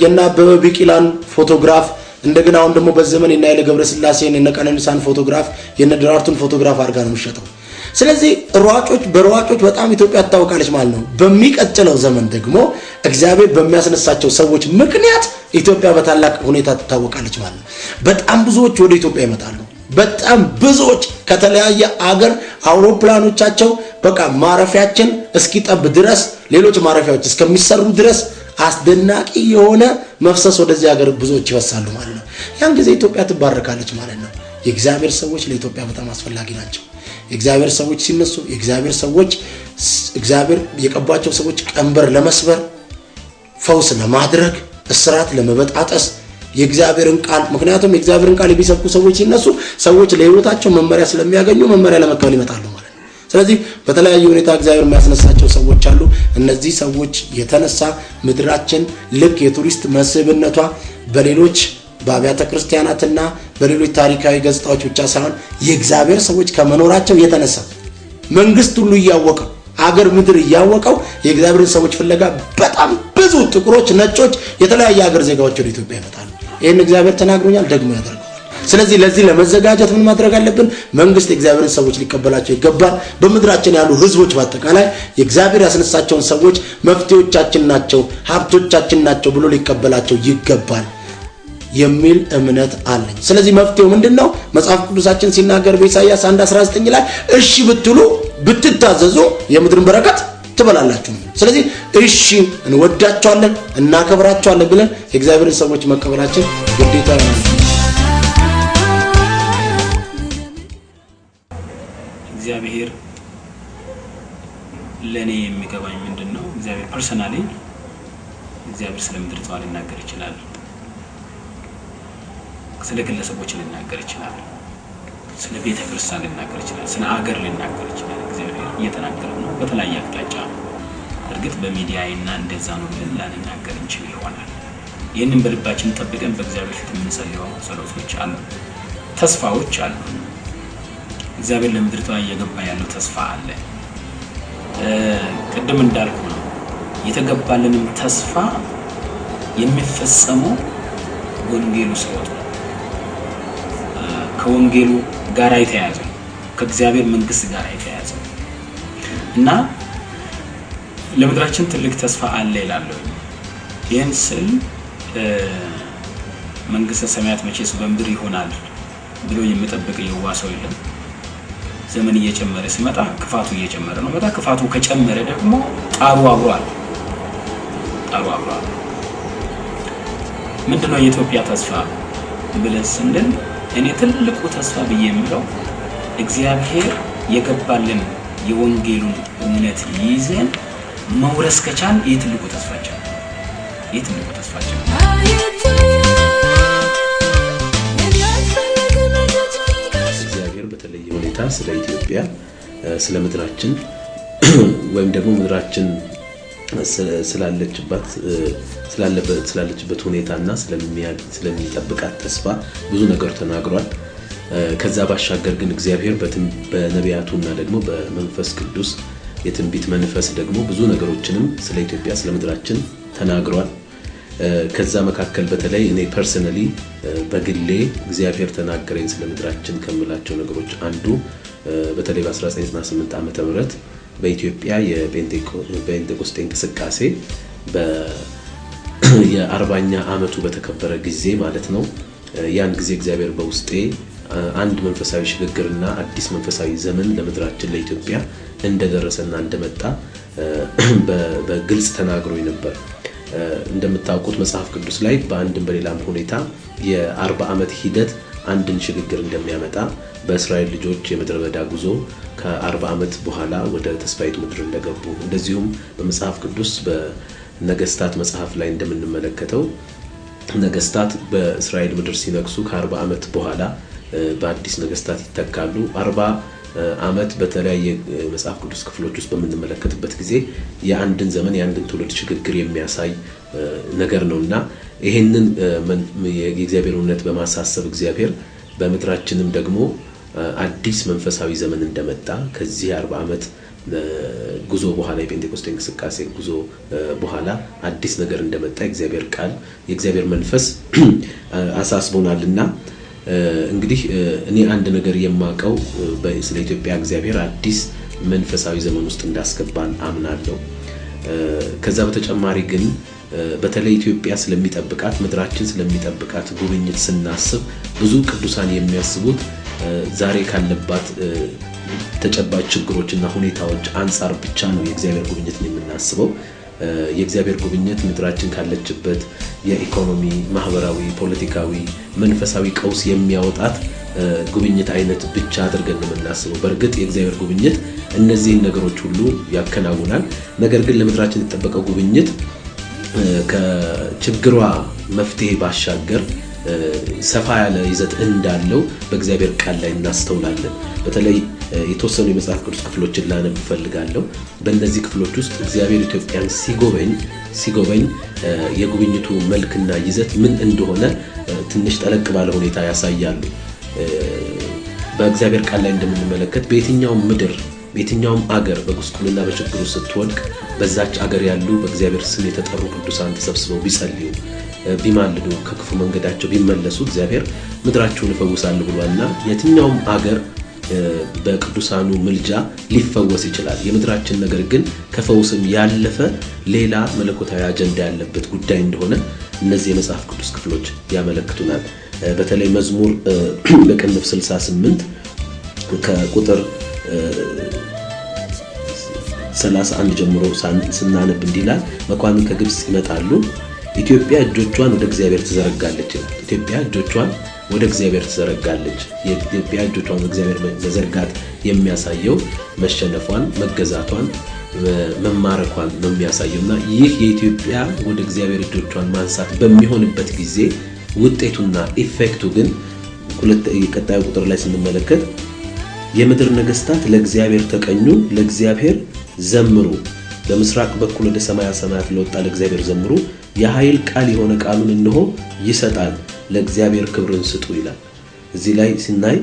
የነ አበበ ቢቂላን ፎቶግራፍ እንደገና አሁን ደግሞ በዘመን የነ ኃይለ ገብረስላሴን የነ ቀነኒሳን ፎቶግራፍ የነ ደራርቱን ፎቶግራፍ አድርጋ ነው የምትሸጠው። ስለዚህ ሯጮች በሯጮች በጣም ኢትዮጵያ ትታወቃለች ማለት ነው። በሚቀጥለው ዘመን ደግሞ እግዚአብሔር በሚያስነሳቸው ሰዎች ምክንያት ኢትዮጵያ በታላቅ ሁኔታ ትታወቃለች ማለት ነው። በጣም ብዙዎች ወደ ኢትዮጵያ ይመጣሉ። በጣም ብዙዎች ከተለያየ አገር አውሮፕላኖቻቸው በቃ ማረፊያችን እስኪጠብ ድረስ ሌሎች ማረፊያዎች እስከሚሰሩ ድረስ አስደናቂ የሆነ መፍሰስ ወደዚህ ሀገር ብዙዎች ይፈሳሉ ማለት ነው። ያን ጊዜ ኢትዮጵያ ትባረካለች ማለት ነው። የእግዚአብሔር ሰዎች ለኢትዮጵያ በጣም አስፈላጊ ናቸው። የእግዚአብሔር ሰዎች ሲነሱ የእግዚአብሔር ሰዎች እግዚአብሔር የቀባቸው ሰዎች ቀንበር ለመስበር፣ ፈውስ ለማድረግ፣ እስራት ለመበጣጠስ የእግዚአብሔርን ቃል ምክንያቱም የእግዚአብሔርን ቃል የሚሰብኩ ሰዎች ሲነሱ ሰዎች ለህይወታቸው መመሪያ ስለሚያገኙ መመሪያ ለመቀበል ይመጣሉ ማለት ነው። ስለዚህ በተለያየ ሁኔታ እግዚአብሔር የሚያስነሳቸው ሰዎች አሉ። እነዚህ ሰዎች የተነሳ ምድራችን ልክ የቱሪስት መስህብነቷ በሌሎች በአብያተ ክርስቲያናትና በሌሎች ታሪካዊ ገጽታዎች ብቻ ሳይሆን የእግዚአብሔር ሰዎች ከመኖራቸው የተነሳ መንግስት ሁሉ እያወቀው አገር ምድር እያወቀው የእግዚአብሔርን ሰዎች ፍለጋ በጣም ብዙ ጥቁሮች፣ ነጮች፣ የተለያየ ሀገር ዜጋዎች ወደ ኢትዮጵያ ይመጣሉ። ይህን እግዚአብሔር ተናግሮኛል፣ ደግሞ ያደርገዋል። ስለዚህ ለዚህ ለመዘጋጀት ምን ማድረግ አለብን? መንግስት የእግዚአብሔርን ሰዎች ሊቀበላቸው ይገባል። በምድራችን ያሉ ህዝቦች በአጠቃላይ የእግዚአብሔር ያስነሳቸውን ሰዎች መፍትሄዎቻችን ናቸው፣ ሀብቶቻችን ናቸው ብሎ ሊቀበላቸው ይገባል የሚል እምነት አለኝ። ስለዚህ መፍትሄው ምንድነው? መጽሐፍ ቅዱሳችን ሲናገር በኢሳይያስ 1:19 ላይ እሺ ብትሉ ብትታዘዙ የምድርን በረከት ትበላላችሁ። ስለዚህ እሺ እንወዳቸዋለን፣ እናከብራቸዋለን ብለን የእግዚአብሔርን ሰዎች መቀበላችን ግዴታ ነው። እግዚአብሔር ለኔ የሚገባኝ ምንድነው? እግዚአብሔር personally እግዚአብሔር ስለ ምድሪቷ ሊናገር ይችላል። ስለ ግለሰቦች ሊናገር ይችላል። ስለ ቤተ ክርስቲያን ሊናገር ይችላል። ስለ አገር ሊናገር ይችላል። እግዚአብሔር እየተናገረ ነው በተለያየ አቅጣጫ። እርግጥ በሚዲያና እንደዛ ነው ብለን ላንናገር እንችል ይሆናል። ይህንን በልባችን ጠብቀን በእግዚአብሔር ፊት የምንጸልየው ጸሎቶች አሉ፣ ተስፋዎች አሉ። እግዚአብሔር ለምድሪቷ እየገባ ያለው ተስፋ አለ። ቅድም እንዳልኩ ነው የተገባልንም ተስፋ የሚፈጸመው ወንጌሉ ሲወጣ ከወንጌሉ ጋር የተያያዘ ነው፣ ከእግዚአብሔር መንግስት ጋር የተያያዘ ነው እና ለምድራችን ትልቅ ተስፋ አለ ይላል። ይህን ስል መንግስተ ሰማያት መቼስ በምድር ይሆናል ብሎ የሚጠብቅ የዋህ ሰው የለም። ዘመን እየጨመረ ሲመጣ ክፋቱ እየጨመረ ነው። በጣም ክፋቱ ከጨመረ ደግሞ ጣሩ አብሯል፣ ጣሩ አብሯል። ምንድነው የኢትዮጵያ ተስፋ ብለን ስንል እኔ ትልቁ ተስፋ ብዬ የምለው እግዚአብሔር የገባልን የወንጌሉን እውነት ይዘን መውረስ ከቻል ይህ ትልቁ ተስፋችን ነው። ይህ ትልቁ ተስፋችን ነው። እግዚአብሔር በተለየ ሁኔታ ስለ ኢትዮጵያ ስለ ምድራችን ወይም ደግሞ ምድራችን ስላለችበት ሁኔታና ስለሚጠብቃት ተስፋ ብዙ ነገር ተናግሯል። ከዛ ባሻገር ግን እግዚአብሔር በነቢያቱና ደግሞ በመንፈስ ቅዱስ የትንቢት መንፈስ ደግሞ ብዙ ነገሮችንም ስለ ኢትዮጵያ ስለ ምድራችን ተናግሯል። ከዛ መካከል በተለይ እኔ personally በግሌ እግዚአብሔር ተናገረኝ ስለ ምድራችን ከምላቸው ነገሮች አንዱ በተለይ በ1998 ዓመተ ምህረት በኢትዮጵያ የጴንጤቆስጤ እንቅስቃሴ የ40ኛ ዓመቱ በተከበረ ጊዜ ማለት ነው። ያን ጊዜ እግዚአብሔር በውስጤ አንድ መንፈሳዊ ሽግግርና አዲስ መንፈሳዊ ዘመን ለምድራችን ለኢትዮጵያ እንደደረሰና እንደመጣ በግልጽ ተናግሮኝ ነበር። እንደምታውቁት መጽሐፍ ቅዱስ ላይ በአንድም በሌላም ሁኔታ የ40 ዓመት ሂደት አንድን ሽግግር እንደሚያመጣ በእስራኤል ልጆች የምድረ በዳ ጉዞ ከ40 ዓመት በኋላ ወደ ተስፋይቱ ምድር እንደገቡ እንደዚሁም በመጽሐፍ ቅዱስ በነገስታት መጽሐፍ ላይ እንደምንመለከተው ነገስታት በእስራኤል ምድር ሲነግሱ ከ40 ዓመት በኋላ በአዲስ ነገስታት ይተካሉ። 40 ዓመት በተለያየ መጽሐፍ ቅዱስ ክፍሎች ውስጥ በምንመለከትበት ጊዜ የአንድን ዘመን የአንድን ትውልድ ሽግግር የሚያሳይ ነገር ነውና ይሄንን የእግዚአብሔር እውነት በማሳሰብ እግዚአብሔር በምድራችንም ደግሞ አዲስ መንፈሳዊ ዘመን እንደመጣ ከዚህ 40 ዓመት ጉዞ በኋላ የጴንጤቆስጤ እንቅስቃሴ ጉዞ በኋላ አዲስ ነገር እንደመጣ የእግዚአብሔር ቃል የእግዚአብሔር መንፈስ አሳስቦናልና እንግዲህ እኔ አንድ ነገር የማውቀው ስለ ኢትዮጵያ እግዚአብሔር አዲስ መንፈሳዊ ዘመን ውስጥ እንዳስገባን አምናለሁ። ከዛ በተጨማሪ ግን በተለይ ኢትዮጵያ ስለሚጠብቃት ምድራችን ስለሚጠብቃት ጉብኝት ስናስብ ብዙ ቅዱሳን የሚያስቡት ዛሬ ካለባት ተጨባጭ ችግሮችና ሁኔታዎች አንፃር ብቻ ነው የእግዚአብሔር ጉብኝትን የምናስበው። የእግዚአብሔር ጉብኝት ምድራችን ካለችበት የኢኮኖሚ፣ ማህበራዊ፣ ፖለቲካዊ፣ መንፈሳዊ ቀውስ የሚያወጣት ጉብኝት አይነት ብቻ አድርገን ነው የምናስበው። በእርግጥ የእግዚአብሔር ጉብኝት እነዚህን ነገሮች ሁሉ ያከናውናል። ነገር ግን ለምድራችን የተጠበቀው ጉብኝት ከችግሯ መፍትሄ ባሻገር ሰፋ ያለ ይዘት እንዳለው በእግዚአብሔር ቃል ላይ እናስተውላለን። በተለይ የተወሰኑ የመጽሐፍ ቅዱስ ክፍሎችን ላነብ እፈልጋለሁ። በእነዚህ ክፍሎች ውስጥ እግዚአብሔር ኢትዮጵያን ሲጎበኝ የጉብኝቱ መልክና ይዘት ምን እንደሆነ ትንሽ ጠለቅ ባለ ሁኔታ ያሳያሉ። በእግዚአብሔር ቃል ላይ እንደምንመለከት በየትኛውም ምድር በየትኛውም አገር በጉስቁልና በችግሩ ስትወድቅ በዛች አገር ያሉ በእግዚአብሔር ስም የተጠሩ ቅዱሳን ተሰብስበው ቢጸልዩ ቢማልዱ ከክፉ መንገዳቸው ቢመለሱ እግዚአብሔር ምድራቸውን እፈውሳለሁ ብሏልና የትኛውም አገር በቅዱሳኑ ምልጃ ሊፈወስ ይችላል። የምድራችን ነገር ግን ከፈውስም ያለፈ ሌላ መለኮታዊ አጀንዳ ያለበት ጉዳይ እንደሆነ እነዚህ የመጽሐፍ ቅዱስ ክፍሎች ያመለክቱናል። በተለይ መዝሙር በቅንፍ 68 ከቁጥር 31 ጀምሮ ስናነብ እንዲህ ይላል። መኳንንት ከግብጽ ይመጣሉ፣ ኢትዮጵያ እጆቿን ወደ እግዚአብሔር ትዘረጋለች። ኢትዮጵያ እጆቿን ወደ እግዚአብሔር ትዘረጋለች። የኢትዮጵያ እጆቿን ወደ እግዚአብሔር መዘርጋት የሚያሳየው መሸነፏን፣ መገዛቷን፣ መማረኳን ነው የሚያሳየውና ይህ የኢትዮጵያ ወደ እግዚአብሔር እጆቿን ማንሳት በሚሆንበት ጊዜ ውጤቱና effect ኡ ግን ቀጣዩ ቁጥር ላይ ስንመለከት የምድር ነገስታት ለእግዚአብሔር ተቀኙ፣ ለእግዚአብሔር ዘምሩ፣ በምስራቅ በኩል ወደ ሰማያ ሰማያት ለወጣ ለእግዚአብሔር ዘምሩ፣ የኃይል ቃል የሆነ ቃሉን እነሆ ይሰጣል፣ ለእግዚአብሔር ክብርን ስጡ ይላል። እዚህ ላይ ስናይ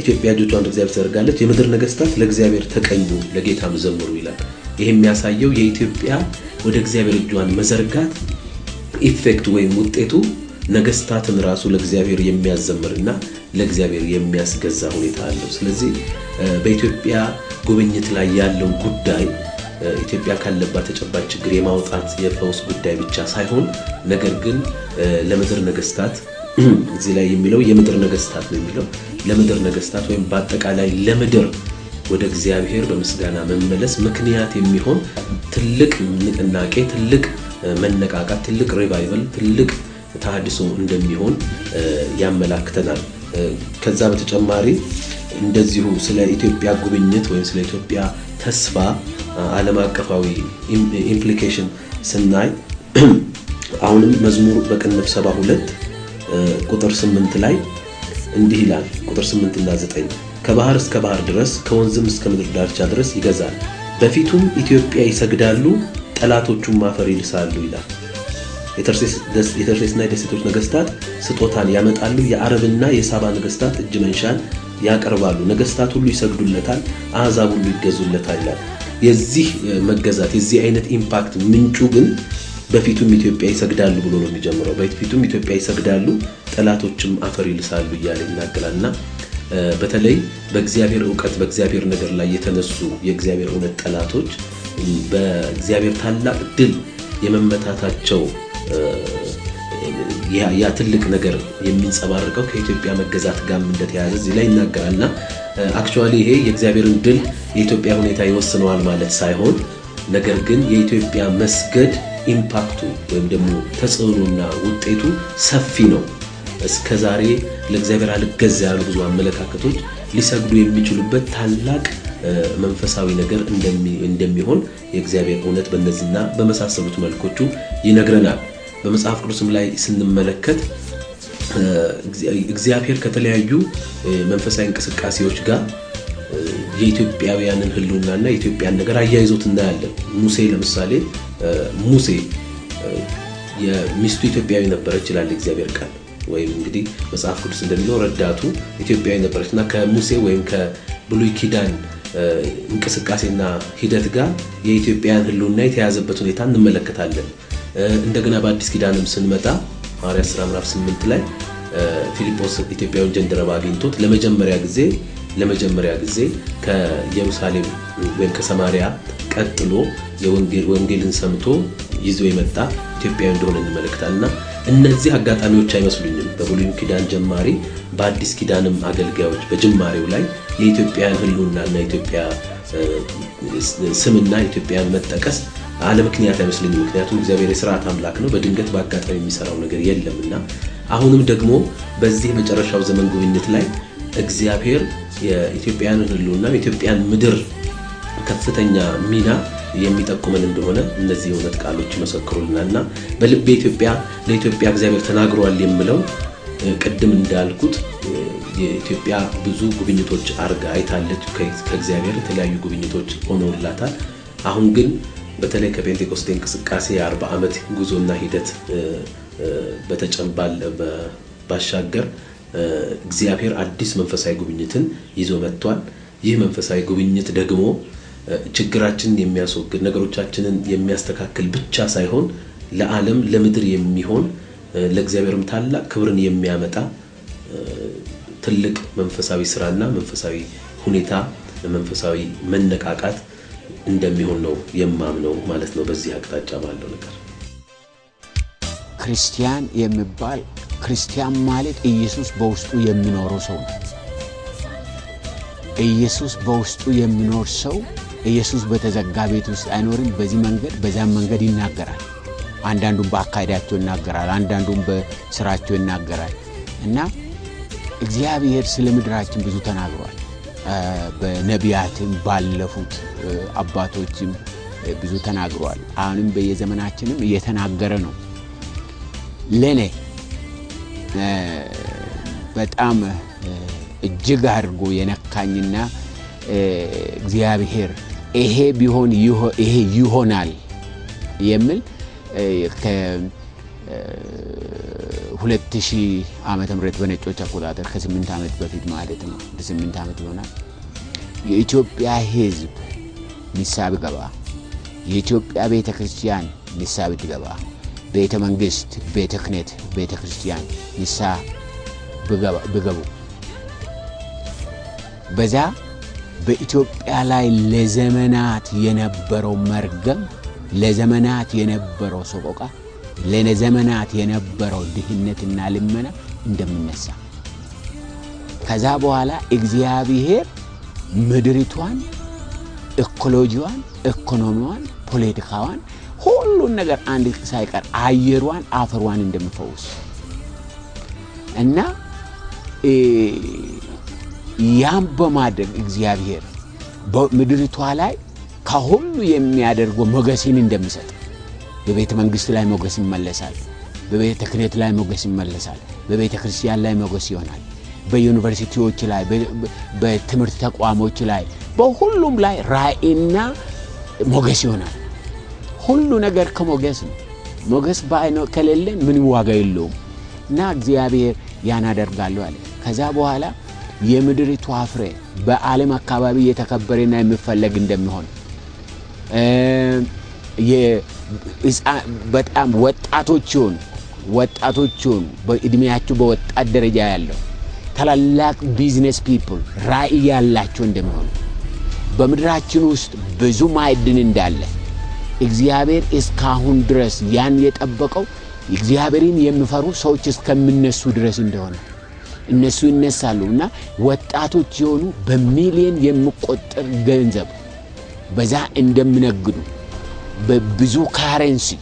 ኢትዮጵያ እጆቿን ወደ እግዚአብሔር ትዘረጋለች፣ የምድር ነገስታት ለእግዚአብሔር ተቀኙ፣ ለጌታም ዘምሩ ይላል። ይሄ የሚያሳየው የኢትዮጵያ ወደ እግዚአብሔር እጇን መዘርጋት effect ኡ ወይም ውጤቱ ነገስታትን ራሱ ለእግዚአብሔር የሚያዘምርና ለእግዚአብሔር የሚያስገዛ ሁኔታ አለው። ስለዚህ በኢትዮጵያ ጉብኝት ላይ ያለው ጉዳይ ኢትዮጵያ ካለባት ተጨባጭ ችግር የማውጣት የፈውስ ጉዳይ ብቻ ሳይሆን ነገር ግን ለምድር ነገስታት እዚህ ላይ የሚለው የምድር ነገስታት ነው የሚለው ለምድር ነገስታት ወይም በአጠቃላይ ለምድር ወደ እግዚአብሔር በምስጋና መመለስ ምክንያት የሚሆን ትልቅ ንቅናቄ፣ ትልቅ መነቃቃት፣ ትልቅ revival፣ ትልቅ ተሐድሶ እንደሚሆን ያመላክተናል። ከዛ በተጨማሪ እንደዚሁ ስለ ኢትዮጵያ ጉብኝት ወይም ስለ ኢትዮጵያ ተስፋ ዓለም አቀፋዊ implication ስናይ አሁንም መዝሙር በቅንፍ 72 ቁጥር 8 ላይ እንዲህ ይላል። ቁጥር 8 እና 9 ከባህር እስከ ባህር ድረስ ከወንዝም እስከ ምድር ዳርቻ ድረስ ይገዛል፣ በፊቱም ኢትዮጵያ ይሰግዳሉ፣ ጠላቶቹም አፈር ይልሳሉ ይላል። የተርሴስና የደሴቶች ነገስታት ስጦታን ያመጣሉ፣ የአረብና የሳባ ነገስታት እጅ መንሻን ያቀርባሉ፣ ነገስታት ሁሉ ይሰግዱለታል፣ አሕዛብ ሁሉ ይገዙለታል ይላል። የዚህ መገዛት የዚህ አይነት impact ምንጩ ግን በፊቱም ኢትዮጵያ ይሰግዳሉ ብሎ ነው የሚጀምረው። በፊቱም ኢትዮጵያ ይሰግዳሉ፣ ጠላቶችም አፈር ይልሳሉ እያለ ይናገራልና በተለይ በእግዚአብሔር እውቀት በእግዚአብሔር ነገር ላይ የተነሱ የእግዚአብሔር እውነት ጠላቶች በእግዚአብሔር ታላቅ ድል የመመታታቸው ያ ትልቅ ነገር የሚንጸባረቀው ከኢትዮጵያ መገዛት ጋር እንደተያያዘ እዚህ ላይ ይናገራልና actually ይሄ የእግዚአብሔርን ድል የኢትዮጵያ ሁኔታ ይወስነዋል ማለት ሳይሆን ነገር ግን የኢትዮጵያ መስገድ impact ኡ ወይም ደግሞ ተጽዕኖና ውጤቱ ሰፊ ነው። እስከዛሬ ለእግዚአብሔር አልገዛ ያሉ ብዙ አመለካከቶች ሊሰግዱ የሚችሉበት ታላቅ መንፈሳዊ ነገር እንደሚሆን የእግዚአብሔር እውነት በእነዚህና በመሳሰሉት መልኮቹ ይነግረናል። በመጽሐፍ ቅዱስም ላይ ስንመለከት እግዚአብሔር ከተለያዩ መንፈሳዊ እንቅስቃሴዎች ጋር የኢትዮጵያውያንን ህልውናና የኢትዮጵያን ነገር አያይዞት እናያለን። ሙሴ ለምሳሌ ሙሴ የሚስቱ ኢትዮጵያዊ ነበረች ይላል እግዚአብሔር ቃል፣ ወይም እንግዲህ መጽሐፍ ቅዱስ እንደሚለው ረዳቱ ኢትዮጵያዊ ነበረችና ከሙሴ ወይም ከብሉይ ኪዳን እንቅስቃሴና ሂደት ጋር የኢትዮጵያን ህልውና የተያዘበት ሁኔታ እንመለከታለን። እንደገና በአዲስ ኪዳንም ስንመጣ ሐዋርያት ሥራ ምዕራፍ 8 ላይ ፊልጶስ ኢትዮጵያውን ጀንደረባ አግኝቶት ለመጀመሪያ ጊዜ ከኢየሩሳሌም ወይም ከሰማሪያ ቀጥሎ የወንጌልን ሰምቶ ይዞ የመጣ ኢትዮጵያዊ እንደሆነ እንመለከታለንና እነዚህ አጋጣሚዎች አይመስሉኝም። በብሉይ ኪዳን ጀማሪ በአዲስ ኪዳንም አገልጋዮች በጅማሬው ላይ የኢትዮጵያን ህልውናና የኢትዮጵያ ስምና ኢትዮጵያን መጠቀስ አለ ምክንያት አይመስለኝም። ምክንያቱም እግዚአብሔር የሥርዓት አምላክ ነው፣ በድንገት በአጋጣሚ የሚሰራው ነገር የለምና አሁንም ደግሞ በዚህ መጨረሻው ዘመን ጉብኝት ላይ እግዚአብሔር የኢትዮጵያን ህልውና የኢትዮጵያን ምድር ከፍተኛ ሚና የሚጠቁመን እንደሆነ እነዚህ የእውነት ቃሎች ይመሰክሩልናልና በልቤ ኢትዮጵያ ለኢትዮጵያ እግዚአብሔር ተናግሯል የምለው ቅድም እንዳልኩት የኢትዮጵያ ብዙ ጉብኝቶች አርጋ አይታለች። ከእግዚአብሔር የተለያዩ ጉብኝቶች ሆነውላታል። አሁን ግን በተለይ ከጴንጤቆስጤ እንቅስቃሴ የ40 ዓመት ጉዞና ሂደት በተጨምባል ባሻገር እግዚአብሔር አዲስ መንፈሳዊ ጉብኝትን ይዞ መጥቷል። ይህ መንፈሳዊ ጉብኝት ደግሞ ችግራችንን የሚያስወግድ ነገሮቻችንን የሚያስተካክል ብቻ ሳይሆን ለዓለም ለምድር የሚሆን ለእግዚአብሔርም ታላቅ ክብርን የሚያመጣ ትልቅ መንፈሳዊ ስራና መንፈሳዊ ሁኔታ መንፈሳዊ መነቃቃት እንደሚሆን ነው የማምነው ማለት ነው። በዚህ አቅጣጫ ባለው ነገር ክርስቲያን የሚባል ክርስቲያን ማለት ኢየሱስ በውስጡ የሚኖረው ሰው ነው። ኢየሱስ በውስጡ የሚኖር ሰው ኢየሱስ በተዘጋ ቤት ውስጥ አይኖርም። በዚህ መንገድ በዛም መንገድ ይናገራል። አንዳንዱም በአካሄዳቸው ይናገራል፣ አንዳንዱም በስራቸው ይናገራል። እና እግዚአብሔር ስለ ምድራችን ብዙ ተናግሯል። በነቢያትም ባለፉት አባቶችም ብዙ ተናግሯል። አሁንም በየዘመናችንም እየተናገረ ነው። ለኔ በጣም እጅግ አድርጎ የነካኝና እግዚአብሔር ይሄ ቢሆን ይሄ ይሆናል የሚል ከ2000 ዓመተ ምህረት በነጮች አቆጣጠር ከ8 ዓመት በፊት ማለት ነው፣ 8 ዓመት ይሆናል። የኢትዮጵያ ሕዝብ ንስሐ ቢገባ፣ የኢትዮጵያ ቤተክርስቲያን ንስሐ ብትገባ፣ ቤተ መንግስት፣ ቤተ ክህነት፣ ቤተ ክርስቲያን ንስሐ ቢገቡ በዛ በኢትዮጵያ ላይ ለዘመናት የነበረው መርገም፣ ለዘመናት የነበረው ሰቆቃ፣ ለዘመናት የነበረው ድህነትና ልመና እንደሚነሳ፣ ከዛ በኋላ እግዚአብሔር ምድሪቷን፣ ኢኮሎጂዋን፣ ኢኮኖሚዋን፣ ፖለቲካዋን ሁሉን ነገር አንድ ሳይቀር አየሯን፣ አፈሯን እንደሚፈውስ እና ያም በማድረግ እግዚአብሔር በምድሪቷ ላይ ከሁሉ የሚያደርገው ሞገስን እንደሚሰጥ፣ በቤተ መንግስት ላይ ሞገስ ይመለሳል፣ በቤተ ክህነት ላይ ሞገስ ይመለሳል፣ በቤተ ክርስቲያን ላይ ሞገስ ይሆናል፣ በዩኒቨርሲቲዎች ላይ፣ በትምህርት ተቋሞች ላይ፣ በሁሉም ላይ ራእይና ሞገስ ይሆናል። ሁሉ ነገር ከሞገስ ነው። ሞገስ ከሌለ ምን ዋጋ የለውም። እና እግዚአብሔር ያን አደርጋለሁ አለ። ከዛ በኋላ የምድሪቷ ፍሬ በዓለም አካባቢ የተከበረና የሚፈለግ እንደሚሆን፣ በጣም ወጣቶች ይሆኑ በእድሜያቸው በወጣት ደረጃ ያለው ታላላቅ business people ራእይ ያላቸው እንደሚሆኑ፣ በምድራችን ውስጥ ብዙ ማዕድን እንዳለ እግዚአብሔር እስካሁን ድረስ ያን የጠበቀው እግዚአብሔርን የሚፈሩ ሰዎች እስከሚነሱ ድረስ እንደሆነ እነሱ ይነሳሉ እና ወጣቶች የሆኑ በሚሊዮን የሚቆጠር ገንዘብ በዛ እንደሚነግዱ፣ በብዙ currency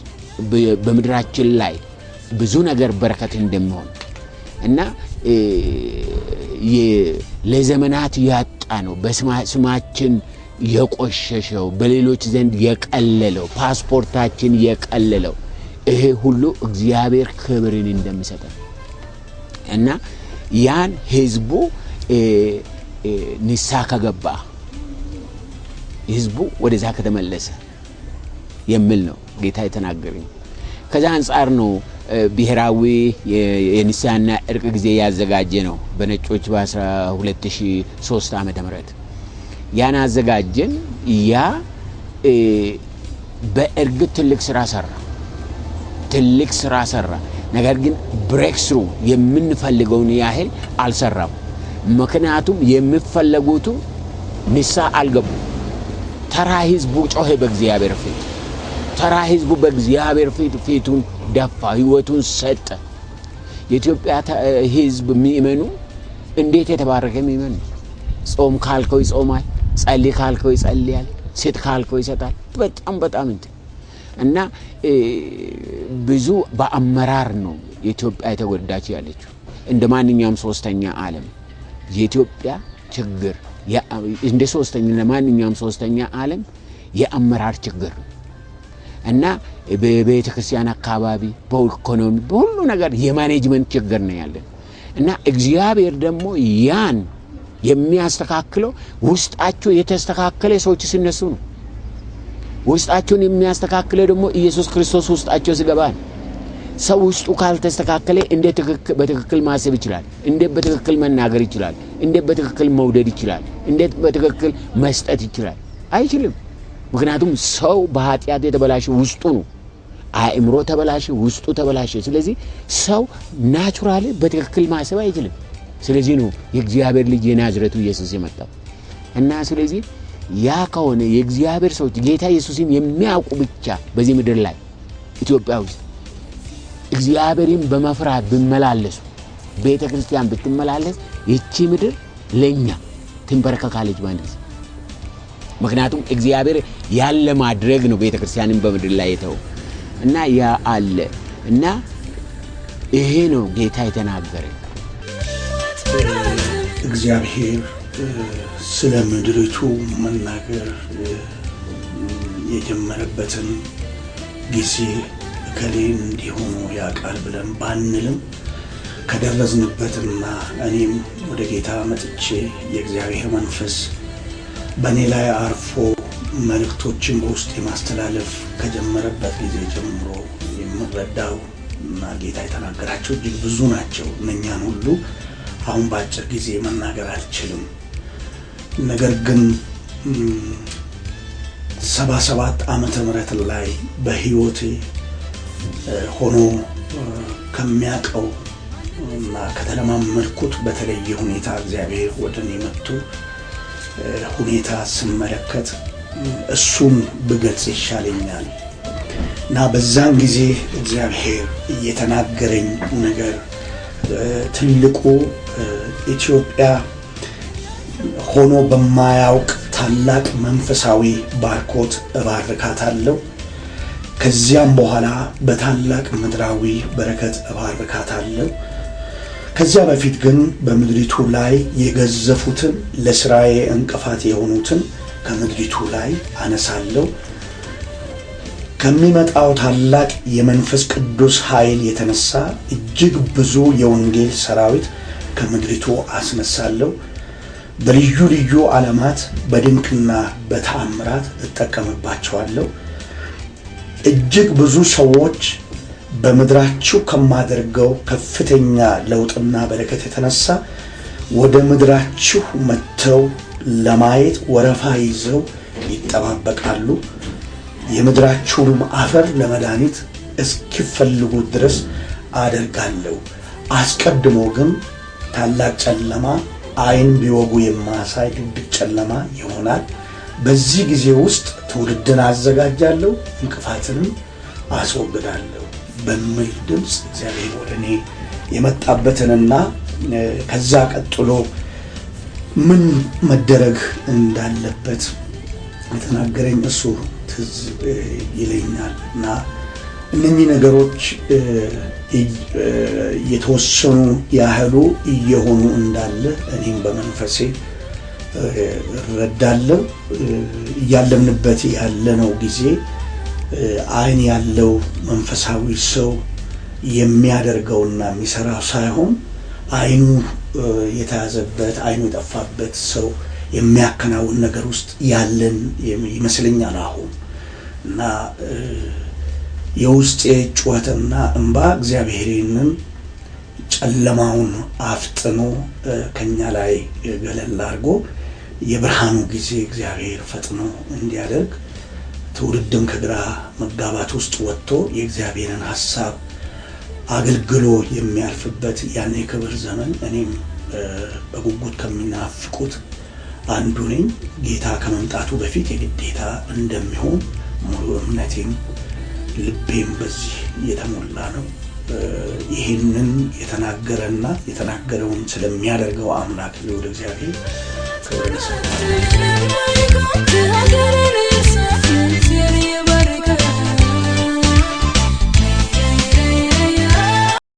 በምድራችን ላይ ብዙ ነገር በረከት እንደሚሆን እና ለዘመናት ያጣ ነው በስማችን የቆሸሸው፣ በሌሎች ዘንድ የቀለለው፣ ፓስፖርታችን የቀለለው ይሄ ሁሉ እግዚአብሔር ክብርን እንደሚሰጠን እና ያን ህዝቡ ንስሐ ከገባ ህዝቡ ወደዛ ከተመለሰ የሚል ነው ጌታ የተናገረኝ። ከዛ አንጻር ነው ብሔራዊ የንስሐና እርቅ ጊዜ ያዘጋጀ ነው በነጮች በ2003 ዓመተ ምህረት ያን አዘጋጀን። ያ በእርግጥ ትልቅ ስራ ሰራ፣ ትልቅ ስራ ሰራ። ነገር ግን breakthrough የምንፈልገውን ያህል አልሰራም። ምክንያቱም የሚፈለጉቱ ንስሐ አልገቡ። ተራ ህዝቡ ጮኸ በእግዚአብሔር ፊት። ተራ ህዝቡ በእግዚአብሔር ፊት ፊቱን ደፋ፣ ህይወቱን ሰጠ። የኢትዮጵያ ህዝብ ምእመኑ እንዴት የተባረከ ምእመን ነው። ጾም ካልከው ይጾማል፣ ጸልይ ካልከው ይጸልያል፣ ስጥ ካልከው ይሰጣል። በጣም በጣም እንትን እና ብዙ በአመራር ነው የኢትዮጵያ የተጎዳች ያለችው። እንደ ማንኛውም ሶስተኛ ዓለም የኢትዮጵያ ችግር እንደ ሶስተኛ ለማንኛውም ሶስተኛ ዓለም የአመራር ችግር ነው እና በቤተ ክርስቲያን አካባቢ በኢኮኖሚ በሁሉ ነገር የ management ችግር ነው ያለን እና እግዚአብሔር ደግሞ ያን የሚያስተካክለው ውስጣቸው የተስተካከለ ሰዎች ሲነሱ ነው። ውስጣቸውን የሚያስተካክለው ደግሞ ኢየሱስ ክርስቶስ ውስጣቸው ሲገባ ነው። ሰው ውስጡ ካልተስተካከለ እንዴት በትክክል ማሰብ ይችላል? እንዴት በትክክል መናገር ይችላል? እንዴት በትክክል መውደድ ይችላል? እንዴት በትክክል መስጠት ይችላል? አይችልም። ምክንያቱም ሰው በኃጢአት የተበላሸ ውስጡ ነው። አእምሮ ተበላሸ፣ ውስጡ ተበላሸ። ስለዚህ ሰው naturally በትክክል ማሰብ አይችልም። ስለዚህ ነው የእግዚአብሔር ልጅ የናዝረቱ ኢየሱስ የመጣው እና ስለዚህ ያ ከሆነ የእግዚአብሔር ሰዎች ጌታ ኢየሱስን የሚያውቁ ብቻ በዚህ ምድር ላይ ኢትዮጵያ ውስጥ እግዚአብሔርን በመፍራት ቢመላለሱ፣ ቤተ ክርስቲያን ብትመላለስ ይቺ ምድር ለኛ ትንበረከካለች በአንድ ጊዜ። ምክንያቱም እግዚአብሔር ያለ ማድረግ ነው ቤተ ክርስቲያንን በምድር ላይ የተው እና ያ አለ እና ይሄ ነው ጌታ የተናገረ። እግዚአብሔር ስለ ምድሪቱ መናገር የጀመረበትን ጊዜ እከሌ እንዲሆኑ ያውቃል ብለን ባንልም ከደረስንበትና እኔም ወደ ጌታ መጥቼ የእግዚአብሔር መንፈስ በእኔ ላይ አርፎ መልእክቶችን በውስጤ ማስተላለፍ ከጀመረበት ጊዜ ጀምሮ የምረዳው እና ጌታ የተናገራቸው እጅግ ብዙ ናቸው። እነኛን ሁሉ አሁን በአጭር ጊዜ መናገር አልችልም። ነገር ግን 77 ዓመተ ምህረት ላይ በህይወቴ ሆኖ ከሚያውቀው እና ከተለማመድኩት በተለየ ሁኔታ እግዚአብሔር ወደ እኔ መጥቶ ሁኔታ ስመለከት እሱን ብገልጽ ይሻለኛል እና በዛን ጊዜ እግዚአብሔር እየተናገረኝ ነገር ትልቁ ኢትዮጵያ ሆኖ በማያውቅ ታላቅ መንፈሳዊ ባርኮት እባርካታለሁ። ከዚያም በኋላ በታላቅ ምድራዊ በረከት እባርካታለሁ። ከዚያ በፊት ግን በምድሪቱ ላይ የገዘፉትን ለስራዬ እንቅፋት የሆኑትን ከምድሪቱ ላይ አነሳለሁ። ከሚመጣው ታላቅ የመንፈስ ቅዱስ ኃይል የተነሳ እጅግ ብዙ የወንጌል ሰራዊት ከምድሪቱ አስነሳለሁ። በልዩ ልዩ ዓለማት በድንቅና በተአምራት እጠቀምባቸዋለሁ። እጅግ ብዙ ሰዎች በምድራችሁ ከማደርገው ከፍተኛ ለውጥና በረከት የተነሳ ወደ ምድራችሁ መጥተው ለማየት ወረፋ ይዘው ይጠባበቃሉ። የምድራችሁንም አፈር ለመድኃኒት እስኪፈልጉ ድረስ አደርጋለሁ። አስቀድሞ ግን ታላቅ ጨለማ፣ ዓይን ቢወጉ የማያሳይ ድቅድቅ ጨለማ ይሆናል። በዚህ ጊዜ ውስጥ ትውልድን አዘጋጃለሁ፣ እንቅፋትንም አስወግዳለሁ በሚል ድምፅ እግዚአብሔር ወደ እኔ የመጣበትንና ከዛ ቀጥሎ ምን መደረግ እንዳለበት የተናገረኝ እሱ ትዝ ይለኛል። እና እነኚህ ነገሮች የተወሰኑ ያህሉ እየሆኑ እንዳለ እኔም በመንፈሴ እረዳለሁ። እያለምንበት ያለነው ጊዜ ዓይን ያለው መንፈሳዊ ሰው የሚያደርገውና የሚሰራው ሳይሆን ዓይኑ የተያዘበት አይኑ የጠፋበት ሰው የሚያከናውን ነገር ውስጥ ያለን ይመስለኛል አሁን። እና የውስጤ ጩኸትና እንባ እግዚአብሔርንን ጨለማውን አፍጥኖ ከኛ ላይ ገለል አድርጎ የብርሃኑ ጊዜ እግዚአብሔር ፈጥኖ እንዲያደርግ፣ ትውልድም ከግራ መጋባት ውስጥ ወጥቶ የእግዚአብሔርን ሀሳብ አገልግሎ የሚያልፍበት ያን የክብር ዘመን እኔም በጉጉት ከሚናፍቁት አንዱ ነኝ። ጌታ ከመምጣቱ በፊት የግዴታ እንደሚሆን ሙሉ እምነቴም ልቤም በዚህ የተሞላ ነው። ይህንን የተናገረና የተናገረውን ስለሚያደርገው አምላክ ልዑል እግዚአብሔር ክብር።